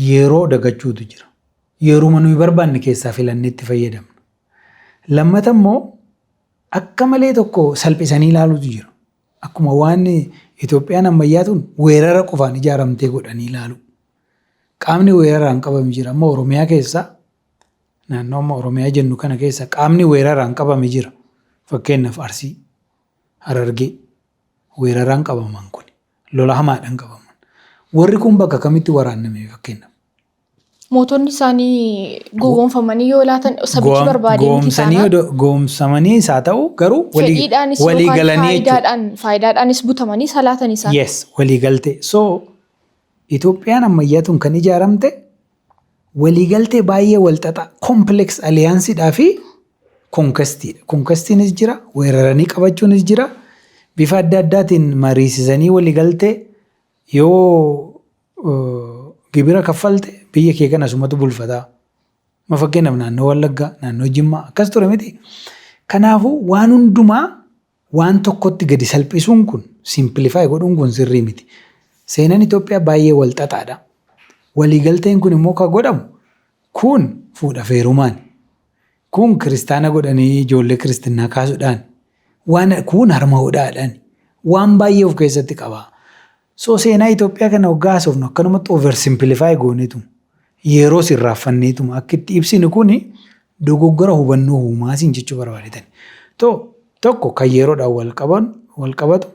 yeroo dagachuutu jira. Yeruma nuyi barbaanne keessaa filannee itti fayyadamna. Lammata immoo akka malee tokko salphisanii ilaaluutu jira. Akkuma waan Itoophiyaan ammayyaa tun weerara qofaan ijaaramtee godhanii ilaalu. Qaamni weeraraan qabame jira. Amma Oromiyaa keessa, naannoo amma Oromiyaa jennu kana keessa qaamni weeraraan qabame jira. Fakkeenyaaf Arsii, Harargee weeraraan qabaman kun lola hamaadhaan qabaman. Warri kun bakka kamitti waraanname fakkeenyaaf? Mootonni isaanii gowwoomfamanii yoo laatan sabichi barbaadee miti taanaan. Goomsamanii isaa ta'u, garuu fedhiidhaanis walii yookaan galanii jechuudha. Faayidaadhaanis butamanii salaatan isaan. Yes, walii galtee. So Itoophiyaan ammayyaa tun kan ijaaramte waliigaltee baay'ee wal xaxaa, complex allianceidhaa fi conquestiidha. Conquestiinis jira, weeraranii qabachuunis jira. Bifa adda addaatiin mariisisanii waliigaltee, yoo gibira kaffalte biyya kee kana sumatu bulfataa. Ma fakkeenyaaf naannoo Wallaggaa, naannoo Jimmaa akkas ture miti. Kanaafuu waan hundumaa waan tokkotti gadi salphisuun kun, simplify godhuun kun sirrii miti. Seenaan Itoophiyaa baay'ee wal xaxaadha. Waliigalteen kun immoo kan godhamu kun fuudha feerumaan. Kun kiristaana godhanii ijoollee kiristinnaa kaasuudhaan. Waan kun harma hodhaadhaan. Waan baay'ee of keessatti qaba. So seenaa Itoophiyaa kana hoggaa haasofnu akkanumatti over simplify gooneetu yeroo sirraaffanneetuma akka itti ibsinu kuni dogoggora hubannoo uumaa siin jechuu barbaadetan. Tokko kan yeroodhaan wal qaban wal qabatu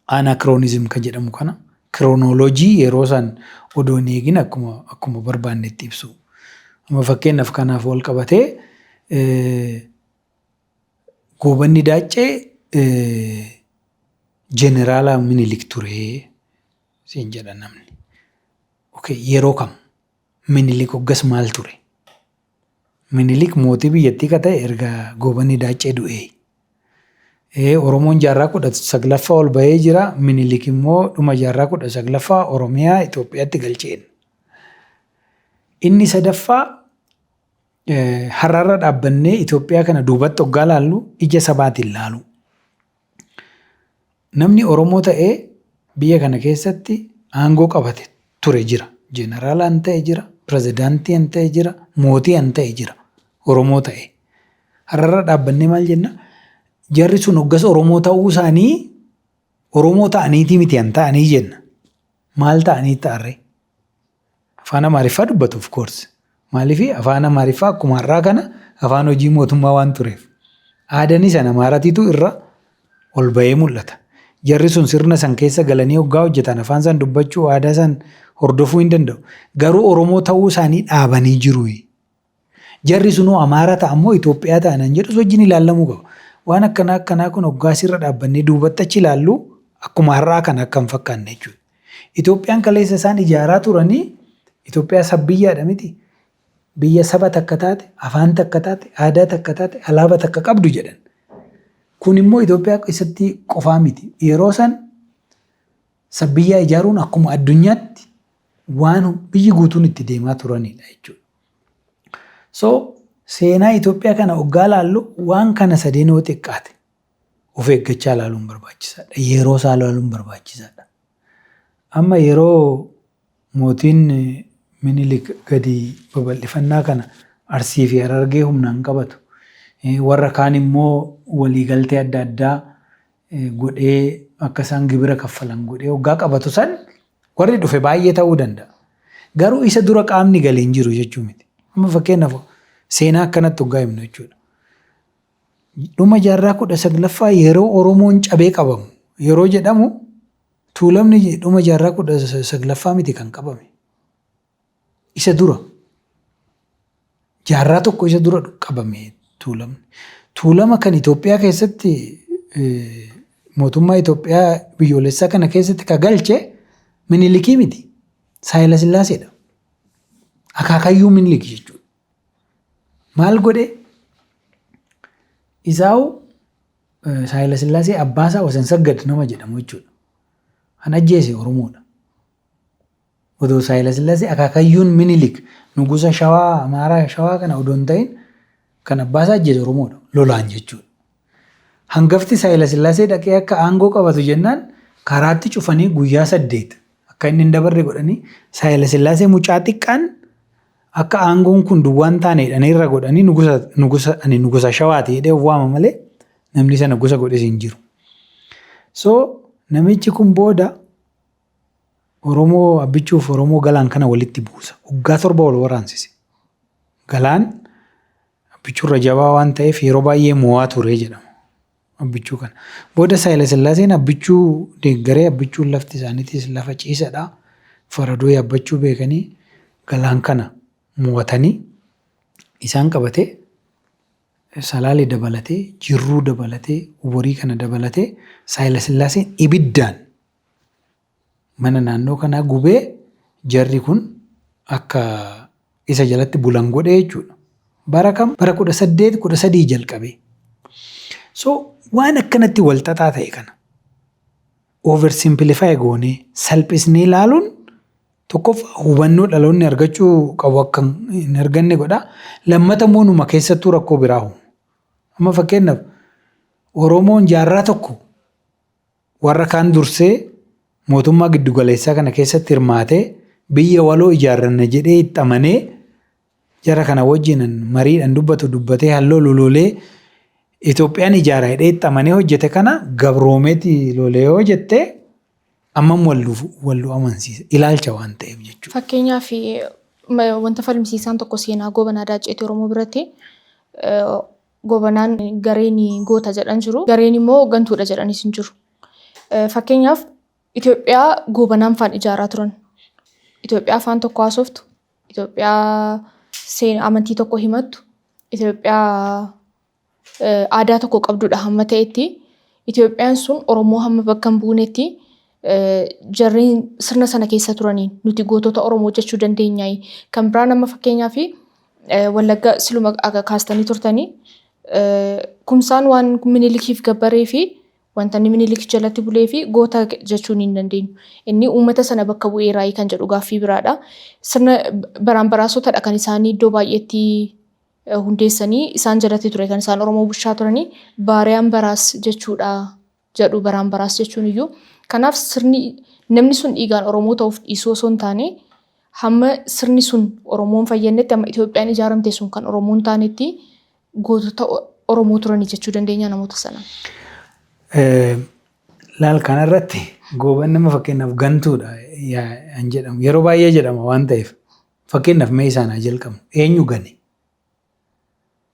anachronism kan jedhamu kana, chronology yeroo san odoo hin eegin akkuma barbaannetti ibsu. Amma fakkeenyaaf kanaaf wal qabatee Goobanni Daaccee jeneraala Minilik ture siin jedha namni. Okay, yeroo kam? Minilik hoggas maal ture? Minilik mootii biyyattii ka ta'e erga Goobanni Daaccee du'ee. Oromoon jaarraa 19ffaa ol bahee jira. Minilik immoo dhuma jaarraa 19ffaa Oromiyaa Itoophiyaatti galcheen. Inni sadaffaa, har'arra dhaabbannee Itoophiyaa kana duubatti hoggaa laallu ija sabaatiin laalu. Namni Oromoo ta'ee biyya kana keessatti aangoo qabate ture jira. Jeneraalaan ta'e jira, pirezidaantii ta'e jira, mootii ta'e jira. Oromoo ta'e. Har'arra dhaabbannee maal jenna? Jarri sun hoggas Oromoo ta'uu isaanii Oromoo ta'aniitii miti an ta'anii jenna. Maal ta'anii ta'arree? Afaan Amaariffaa dubbatu, of course. Maaliif? Afaan Amaariffaa akkuma har'aa kana afaan hojii mootummaa waan tureef. Aadaan sana Amaaratiitu irra ol bahee mul'ata. Jarri sun sirna san keessa galanii hoggaa hojjetan afaan san dubbachuu, aadaa san hordofuu hin danda'u. Garuu Oromoo ta'uu isaanii dhaabanii jiru. Jarri sunuu Amaara ta'a immoo Itoophiyaa ta'an jedhus wajjin ilaallamuu qaba. Waan akkanaa akkanaa kun hoggaa asirra dhaabbannee duubatti achi ilaallu akkuma har'aa kana akka hin fakkaanne jechuudha. Itoophiyaan kaleessa isaan ijaaraa turanii Itoophiyaa sabbiyyaadha miti. Biyya saba takka taate, afaan takka taate, aadaa takka taate, alaaba takka qabdu jedhan. Kun immoo Itoophiyaa keessatti qofaa miti. Yeroo san sabbiyyaa ijaaruun akkuma addunyaatti waan biyyi guutuun itti deemaa turanidha jechuudha. So seenaa Itoophiyaa kana hoggaa laallu waan kana sadeen yoo xiqqaate of eeggachaa ilaaluun barbaachisaadha. Yeroo isaa ilaaluun barbaachisaadha. Amma yeroo mootiin Minilik gadi babal'ifannaa kana Arsii fi Harargee humnaan qabatu, warra kaan immoo waliigaltee adda addaa godhee akka isaan gibira kaffalan godhee hoggaa qabatu san warri dhufe baay'ee ta'uu danda'a. Garuu isa dura qaamni galee hin jiru jechuu miti. Amma fakkeenyaaf seenaa akkanatti hoggaa himnu jechuudha. Dhuma jaarraa 19ffaa yeroo Oromoon cabee qabamu yeroo jedhamu, Tuulamni dhuma jaarraa 19ffaa miti kan qabame. Isa dura, jaarraa tokko isa dura qabame Tuulamni. Tuulama kan Itoophiyaa keessatti, mootummaa Itoophiyaa biyyoolessaa kana keessatti ka galche Minilikii miti. Saayila Sillaaseedha. Akaakayyuu Minilik jechuudha. Maal godhe? Isaawu Saayila Sillaasee abbaasaa Wasan Saggad nama jedhamu jechuudha. Kan ajjeese Oromoodha. Odoo Saayila Sillaasee akaakayyuun Minilik nugusa Shawaa, Amaaraa Shawaa kana odoo hin ta'in, kan abbaasaa ajjeese Oromoodha. Lolaan jechuudha. Hangafti Saayila Sillaasee dhaqee akka aangoo qabatu jennaan karaatti cufanii guyyaa 8 akka inni hin dabarre godhanii, Saayila Sillaasee mucaa xiqqaan akka aangoon kun duwwaan taane jedhanii irra godhanii, nugusa ani nugusa Shawaati jedhee of waama malee namni isa nugusa godhes hin jiru. So namichi kun booda Oromoo Abbichuuf Oromoo Galaan kana walitti buusa. Waggaa 7 wal waraansise. Galaan Abbichuurra jabaa waan ta'eef yeroo baay'ee mo'aa ture jedhama. Abbichuu kana. Booda Saayila Sillaaseen Abbichuu deeggaree, Abbichuun lafti isaaniitis lafa ciisadha. Faradoo yaabbachuu beekanii Galaan kana mo'atanii isaan qabatee, Salaalee dabalatee, Jirruu dabalatee, Oborii kana dabalatee Saayila Sillaaseen ibiddaan mana naannoo kanaa gubee jarri kun akka isa jalatti bulan godhee jechuudha. Bara kam? Bara 1813 jalqabee. So waan akkanatti wal xaxaa ta'e kana oversimplify goonee salphisnee ilaaluun tokkoffaa hubannoo dhaloonni argachuu qabu akka hin arganne godha. Lammata immoo numa keessattuu rakkoo biraa uuma. Amma fakkeenyaaf Oromoon jaarraa tokko warra kaan dursee mootummaa giddugaleessaa kana keessatti hirmaatee, biyya waloo ijaarranna jedhee itti amanee, jara kana wajjin mariidhaan dubbatu dubbatee, halloo lololee Itoophiyaan ijaara jedhee itti amanee hojjete kana gabroomeeti lolee yoo jette ammam wal amansiisa ilaalcha waan ta'eef jechuudha. Fakkeenyaaf wanta falmisiisaan tokko seenaa Goobanaa Daacceetii Oromoo biratti Goobanaan gareen goota jedhan jiru. Gareen immoo gantuudha jedhanis hin jiru. Fakkeenyaaf Itoophiyaa Goobanaan faan ijaaraa turan. Itoophiyaa afaan tokko haasoftu, Itoophiyaa amantii tokko himattu, Itoophiyaa aadaa tokko qabdudha hamma ta'etti. Itoophiyaan sun Oromoo hamma bakka hin buunetti jarreen sirna sana keessa turaniin nuti gootota Oromoo jechuu dandeenyaayi. Kan biraan amma fakkeenyaaf Wallagga siluma kaastanii turtanii, Kumsaan waan Minilikiif gabbaree fi wanta inni Minilik jalatti bulee fi goota jechuun hin dandeenyu. Inni uummata sana bakka bu'eeraayi kan jedhu gaaffii biraadha. Sirna baraan baraasotadha kan isaanii iddoo baay'eetti hundeessanii, isaan jalatti ture kan isaan Oromoo bulchaa turanii, baariyaan baraas jechuudha jedhu baraan baraas jechuun iyyuu. Kanaaf sirni namni sun dhiigaan Oromoo ta'uuf dhiisuu osoo hin taane, hamma sirni sun Oromoon fayyadnetti, hamma Itoophiyaan ijaaramte sun kan Oromoon taanetti gootota Oromoo turanii jechuu dandeenya namoota sana? Laal, kanarratti Gooban nama fakkeenyaaf gantuudha kan jedhamu yeroo baay'ee jedhama waan ta'eef, fakkeenyaaf mee isaan haa jalqabnu. Eenyu gane?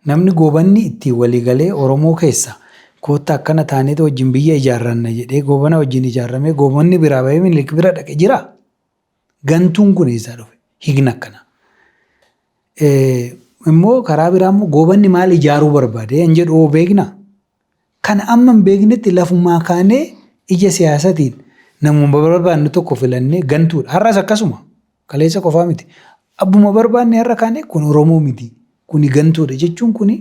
Namni Goobanni ittiin walii galee Oromoo keessa koottaa akkana taaneetu wajjin biyya ijaarranna jedhee Goobana wajjin ijaarramee, Goobanni biraa bahee Minilik bira dhaqe jiraa? Gantuun kun eessaa dhufe? Hiikni akkanaa. Immoo karaa biraa immoo Goobanni maal ijaaruu barbaade kan jedhu hoo beeknaa? Kana amma hin beeknetti lafumaa kaanee ija siyaasatiin namuma barbaannu tokko filannee gantuudha. Har'as akkasuma. Kaleessa qofaa miti. Abbuma barbaanne har'a kaanee kun Oromoo miti, kuni gantuudha jechuun kuni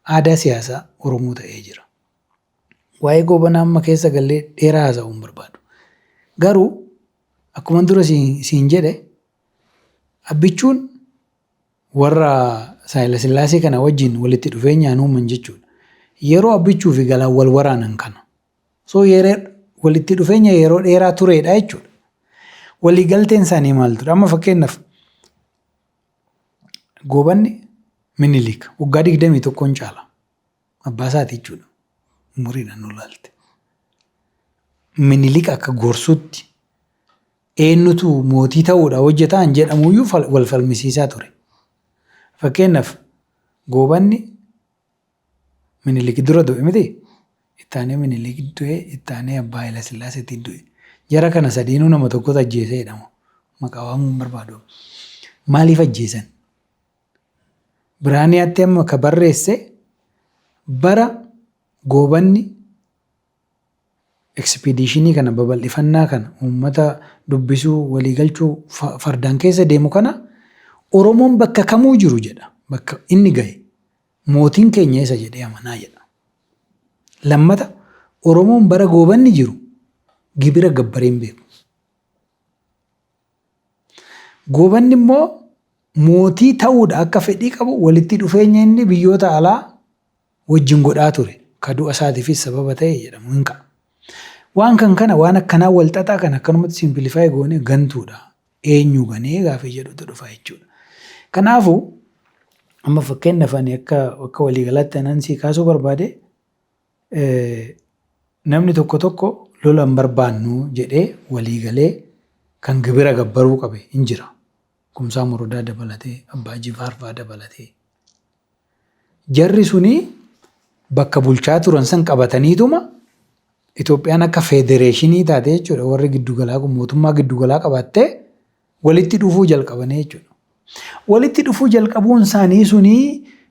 aadaa siyaasaa Oromoo ta'ee jira. Waa'ee Goobanaa amma keessa gallee dheeraa haasa'uu hin barbaadu. Garuu akkuma dura siin jedhe, Abbichuun warra Saayilasillaasee kana wajjin walitti dhufeenyaan uuman jechuudha. Yeroo Abbichuu fi Galaan wal waraanan kana. So yeroo walitti dhufeenya yeroo dheeraa turedha jechuudha. Waliigalteen isaanii maal ture? Amma fakkeenyaaf Goobanni Minilik waggaa 21n caala. Abbaa isaati jechuudha. Umuriidhaan nu ilaalte. Minilik akka gorsutti eenyutu mootii ta'uudha hojjetaan jedhamuyyuu wal falmisiisaa ture. Fakkeenyaaf Goobanni Minilik dura du'e miti? Ittaanee Minilik du'e, ittaanee Abbaa Haayila Sillaaseetiin du'e. Jara kana sadiinuu nama tokkotu ajjeesee jedhama. Maqaa waamuu hin barbaadu. Maaliif ajjeesan? Biraaniyaatti amma ka barreesse bara Goobanni expeditionii kana, babal'ifannaa kana, uummata dubbisuu, waliigalchuu fardaan keessa deemu kana, Oromoon bakka kamuu jiru jedha. Bakka inni gahe mootiin keenya isa jedhee amanaa jedha. Lammata, Oromoon bara Goobanni jiru gibira gabbaree hin beeku. Goobanni immoo mootii ta'uudha akka fedhii qabu walitti dhufeenya inni biyyoota alaa wajjin godhaa ture ka du'a isaatiifis sababa ta'e jedhamu hin ka'a. Waan kan kana waan akkanaa wal xaxaa kan akkanumatti simplify goone gantuudha. Eenyu ganee gaafii jedhutu dhufa jechuudha. Kanaafuu amma fakkeenyaaf ani akka waliigalaatti anan sii kaasuu barbaade, namni tokko tokko lola hin barbaannu jedhee waliigalee kan gibira gabbaruu qabe hin jira. Kumsaa Morodaa dabalatee, Abbaa Jifaar fa'aa dabalatee. Jarri suni bakka bulchaa turan san qabataniituma Itoophiyaan akka federeeshinii taate jechuudha. Warri giddugalaa kun mootummaa giddugalaa qabaattee walitti dhufuu jalqabanii jechuudha. Walitti dhufuu jalqabuun isaanii suni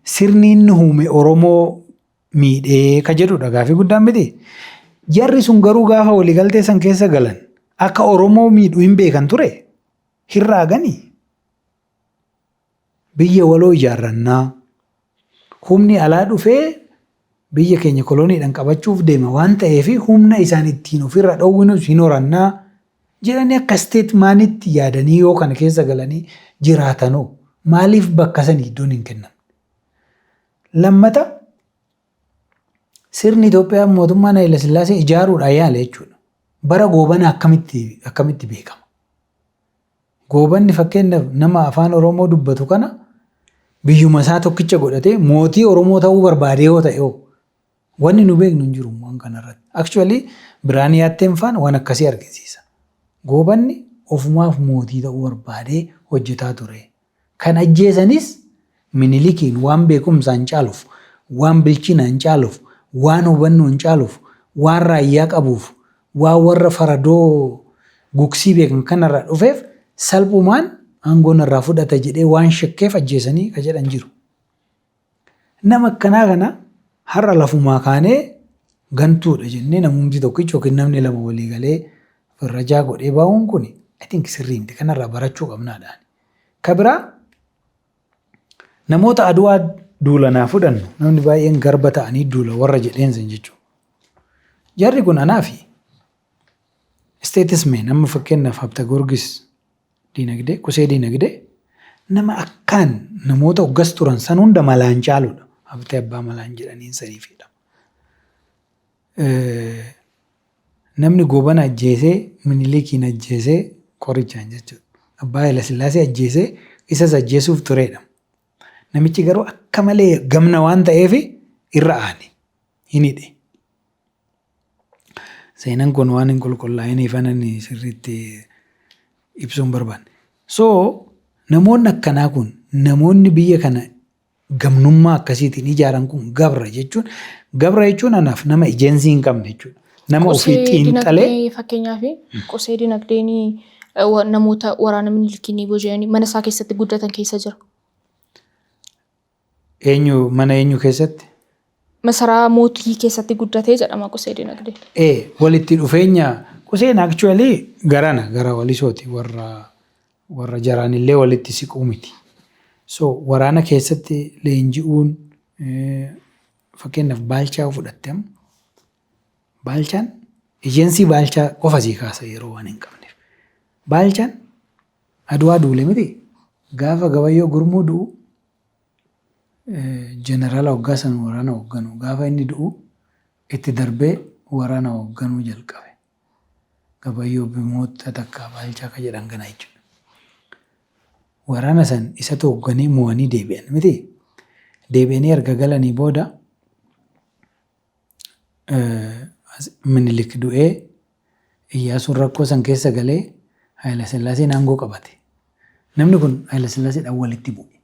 sirni inni uume Oromoo miidhee ka jedhudha gaafii guddaan miti. Jarri sun garuu gaafa waliigaltee san keessa galan akka Oromoo miidhu hin beekan ture. Hin raaganii. Biyya waloo ijaarrannaa. Humni alaa dhufee biyya keenya koloniidhaan qabachuuf deema waan ta'eef humna isaan ittiin ofirra dhowwinus hin horannaa jedhanii akka statesmanitti yaadanii yoo kana keessa galanii jiraatanoo maaliif bakka sanii iddoon hin kennamne? Lammata, sirni Itoophiyaa mootummaan Haayila Sillaasee ijaaruudhaan yaale jechuudha. Bara Goobanaa akkamitti beekama? Goobanni fakkeenyaaf nama afaan Oromoo dubbatu kana biyyuma isaa tokkicha godhatee mootii Oromoo ta'uu barbaadee yoo ta'e hoo, wanni nu beeknu hin jiru waan kanarratti. Actually Biraanii Yaatteen faan waan akkasii argisiisa. Goobanni ofumaaf mootii ta'uu barbaadee hojjetaa ture. Kan ajjeesanis Minilikiin waan beekumsaan caaluuf, waan bilchinaan caaluuf, waan hubannoon caaluuf, waan raayyaa qabuuf, waan warra faradoo gugsii beekan kanarraa dhufeef salphumaan aangoo narraa fudhata jedhee waan shakkeef ajjeesanii ka jedhan jiru. Nama akkanaa kana har'a lafumaa kaanee gantuudha jennee namumti tokkichi yookiin namni lama walii galee firrajaa godhee bahuun kun I think sirrii miti. Kanarraa barachuu qabnaadhaan. Ka biraa, namoota Aduwaa duulanaa fudhannu, namni baay'een garba ta'anii duula warra jedheen san jechuudha. Jarri kun anaafi statesmen. Amma fakkeenyaaf Habta Goorgis diinagdee, Qusee Diinagdee, nama akkaan namoota hoggas turan san hunda malaan caaludha. Habtee abbaa malaan jedhaniin saniifidha. Namni Goobana ajjeesee, Minilikiin ajjeesee qorichaan jechuudha. Abbaa Haayila Sillaasee ajjeesee isas ajjeesuuf turedha. Namichi garuu akka malee gamna waan ta'eef irra aane, hin hidhe. Seenaan kun waan hin qulqullaa'iniif anan sirriitti ibsuu hin barbaanne. So namoonni akkanaa kun, namoonni biyya kana gamnummaa akkasiitiin ijaaran kun, gabra jechuun, gabra jechuun anaaf nama ejensii hin qabne jechuudha. Nama ofii Qusee xiinxalee dinagdee, fakkeenyaaf Qusee Dinagdeen namoota waraana Minilikiin booji'anii mana isaa keessatti guddatan keessa jira. Eenyu, mana eenyu keessatti? Masaraa mootii keessatti guddatee jedhama Qusee Dinagdee. Ee, walitti dhufeenya Quseen actually garana gara Walisooti, warra jaraanillee walitti siquu miti. So waraana keessatti leenji'uun, fakkeenyaaf Baalchaa fudhatte, amma Baalchaan ejensii Baalchaa qofa sii kaasa yeroo waan hin qabneef. Baalchaan Aduwaa duule miti, gaafa Gabayyoo Gurmuu du'u, jeneraala waggaa san waraana hoogganu, gaafa inni du'u itti darbee waraana hoogganuu jalqabe. Gabayyoo Bimoota takka Baalchaa ka jedhan kana jechuudha. Waraana san isatu hoogganee mo'anii deebi'an miti. Deebi'anii erga galanii booda Minilik du'ee, Iyyaasuun rakkoo san keessa galee, Haayila Sillaaseen aangoo qabate. Namni kun Haayila Sillaaseedhaan walitti bu'e.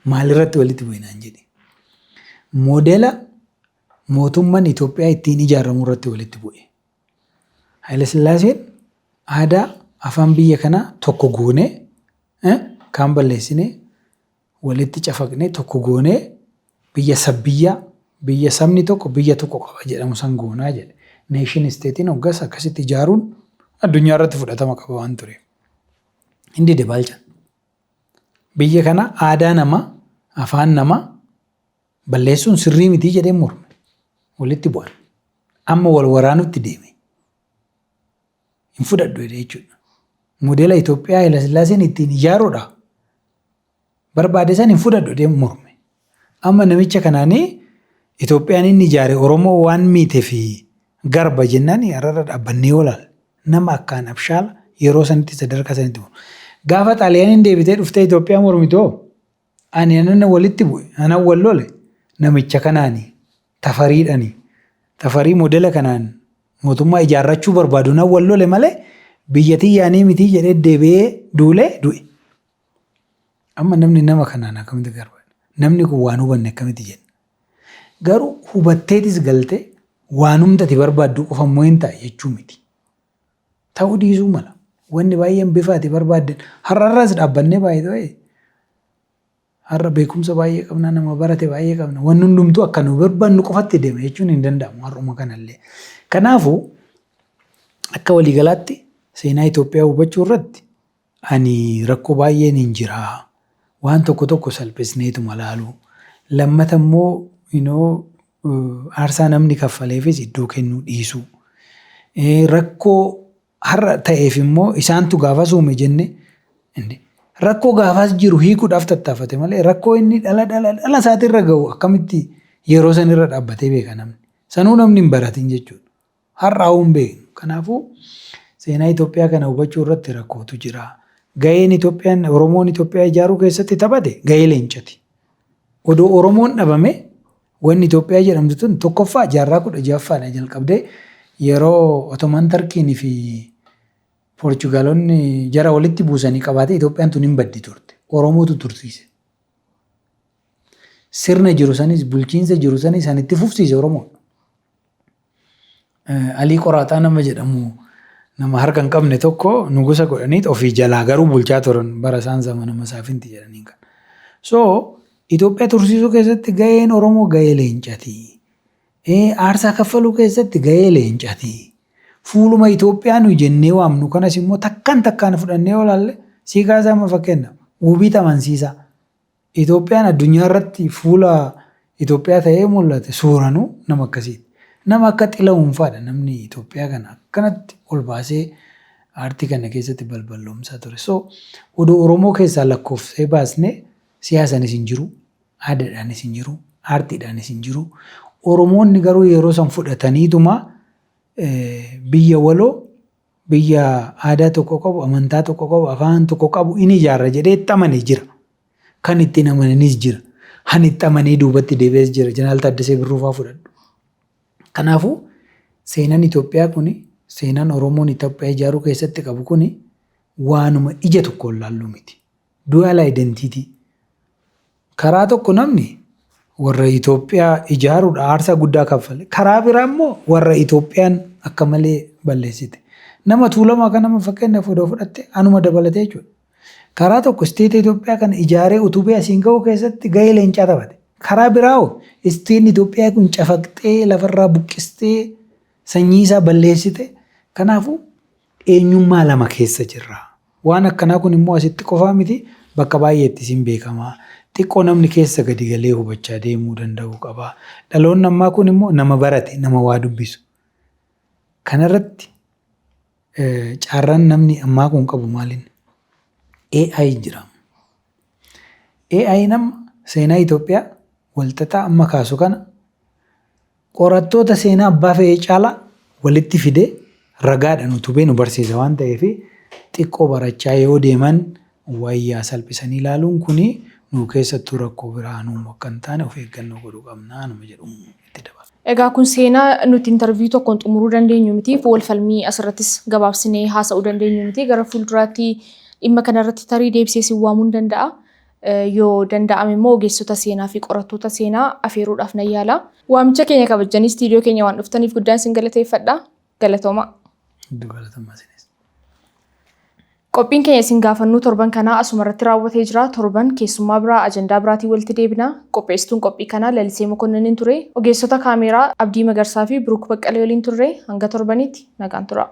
Maalirratti walitti bu'e naan jedhi. Moodela mootummaan Itoophiyaa ittiin ijaaramu irratti walitti bu'e. Haayila Sillaaseen aadaa afaan biyya kanaa tokko goonee, kaan balleessinee, walitti cafaqnee, tokko goonee, biyya sabbiyyaa, biyya sabni tokko biyya tokko qaba jedhamu san goonaa jedhe. Nation stateiin hoggas akkasitti ijaaruun addunyaa irratti fudhatama qaba waan tureef. Hin dide Baalchaan. Biyya kana aadaa namaa, afaan namaa balleessuun sirrii mitii jedhee morme. Walitti bu'an. Amma wal waraanutti deeme. Hin fudhadhu jedhee jechuudha. Moodela Itoophiyaa Haayila Sillaaseen ittiin ijaaruudha barbaade san hin fudhadhu jedhee morme. Amma namicha kanaanii Itoophiyaan inni ijaare Oromoo waan miitee fi garba jennaan har'arra dhaabbannee olaal. Nama akkaan abshaala yeroo sanitti sadarkaa sanitti bu'u. Gaafa Xaaliyaaniin deebitee dhuftee Itoophiyaa mormitoo, ani anan walitti bu'e, anan wal lole namicha kanaani, Tafariidhani. Tafarii moodela kanaan mootummaa ijaarrachuu barbaadu nan wal lole malee biyya tiyyaanii mitii jedhee deebi'ee duulee du'e. Amma namni nama kanaan akkamitti garba? Namni kun waan hubanne akkamitti jenna? Garuu hubatteetis galtee waanumti ati barbaaddu qofa immoo hin ta'a jechuu miti. Ta'uu dhiisuu mala. Wanni baay'een bifa ati barbaadden har'arraas dhaabbannee baay'ee har'a beekumsa baay'ee qabna, nama barate baay'ee qabna. Wanni hundumtuu akka nu barbaannu qofatti deema jechuun hin danda'amu har'uma kanallee. Kanaafuu akka waliigalaatti seenaa Itoophiyaa hubachuu irratti ani rakkoo baay'een hin jira. Waan tokko tokko salphisneetuma laalu. Lammata immoo aarsaa namni kaffaleefis iddoo kennuu dhiisuu. Rakkoo har'a ta'eef immoo isaantu gaafas uume jenne, rakkoo gaafas jiru hiikuudhaaf tattaafate malee rakkoo inni dhala dhala dhala isaatirra gahu akkamitti yeroo sanirra dhaabbatee beeka namni? Sanuu namni hin baratin jechuudha. Har'aa hin beeknu. Kanaafuu seenaa Itoophiyaa kana hubachuu irratti rakkootu jira. Gaheen Itoophiyaan Oromoon Itoophiyaa ijaaruu keessatti taphate gahee leencati. Odoo Oromoon dhabame wanni Itoophiyaa jedhamtu tun tokkoffaa jaarraa 16ffaadha jalqabdee yeroo Otomaan Tarkiin fi Poorchugaalonni jara walitti buusanii qabaate Itoophiyaan tun hin baddi turte. Oromootu tursiise. Sirna jiru sanis, bulchiinsa jiru sanis san itti fufsiise Oromoodha. Alii Qoraaxaa nama jedhamu, nama harka hin qabne tokko nugusa godhanii ofii jalaa garuu bulchaa turan bara isaan zamana masaafinti jedhaniin kan. So Itoophiyaa tursiisuu keessatti gaheen Oromoo gahee leencati. Aarsaa kaffaluu keessatti gahee leencati. Fuuluma Itoophiyaa nu jennee waamnu kanas immoo takkaan takkaan fudhannee olaalle sii kaasaa, amma fakkeenya wubiit amansiisaa. Itoophiyaan addunyaa irratti fuula Itoophiyaa ta'ee mul'ate suuranuu nama akkasiiti. Nama akka Xila'uun fa'aadha namni Itoophiyaa kana akkanatti ol baasee aartii kana keessatti balballoomsaa ture. So odoo Oromoo keessaa lakkoofsee baasnee siyaasaanis hin jiru, aadaadhaanis hin jiru, aartiidhaanis hin jiru. Oromoonni garuu yeroo san fudhataniituma biyya waloo, biyya aadaa tokko qabu, amantaa tokko qabu, afaan tokko qabu in ijaarra jedhee itti amane jira. Kan ittiin amananis jira. Han itti amanee duubatti deebi'es jira. Jeneraal Taaddasee Birruu fa'aa fudhadhu. Kanaafuu seenaan Itoophiyaa kuni, seenaan Oromoon Itoophiyaa ijaaruu keessatti qabu kuni waanuma ija tokkoon laallu miti. Dual identity. Karaa tokko namni warra Itoophiyaa ijaaruudha aarsaa guddaa kaffale. Karaa biraa immoo warra Itoophiyaan akka malee balleessite. Nama Tuulamaa kan nama fakkeenyaaf odoo fudhatte anuma dabalatee jechuudha. Karaa tokko statea Itoophiyaa kana ijaaree utubee asiin ga'uu keessatti gahee leencaa taphate. Karaa biraa hoo stateni Itoophiyaa kun cafaqxee lafarraa buqqistee sanyii isaa balleessite. Kanaafuu eenyummaa lama keessa jirra. Waan akkanaa kun immoo asitti qofaa miti, bakka baay'eetti isin beekama. Xiqqoo namni keessa gadi galee hubachaa deemuu danda'uu qaba. Dhaloonni ammaa kun immoo nama barate, nama waa dubbisu. Kanarratti carraan namni ammaa kun qabu maaliin? AI jira. AI nama seenaa Itoophiyaa walxaxaa amma kaasu kana qorattoota seenaa abbaa fe'ee caalaa walitti fidee Ragaadhaan utubee nu barsiisa waan ta'eef, xiqqoo barachaa yoo deeman wayyaa. Salphisanii ilaaluun kuni nu keessattuu rakkoo biraa nu akka hin taane of eeggannoo godhuu qabnaa nama jedhu itti dabala. Egaa kun seenaa nuti interview tokkoon xumuruu dandeenyu miti. Wal falmii asirrattis gabaabsinee haasa'uu dandeenyu miti. Gara fuulduraatti dhimma kanarratti tarii deebisee si waamuu ni danda'a. Yoo danda'ame immoo ogeessota seenaa fi qorattoota seenaa afeeruudhaaf nan yaala. Waamicha keenya kabajanii istiidiyoo keenya waan dhuftaniif guddaan isin galateeffadha. Galatooma. Hedduu galatoomaa isinis. Qophiin keenya isin gaafannuu torban kanaa asuma irratti raawwatee jira. Torban keessummaa biraa, ajandaa biraatiin walitti deebina. Qopheessituun qophii kanaa Lalisee Mokonninnin ture. Ogeessota kaameeraa Abdii Magarsaa fi Biruuk Baqqalee waliin turre. Hanga torbanitti nagaan tura.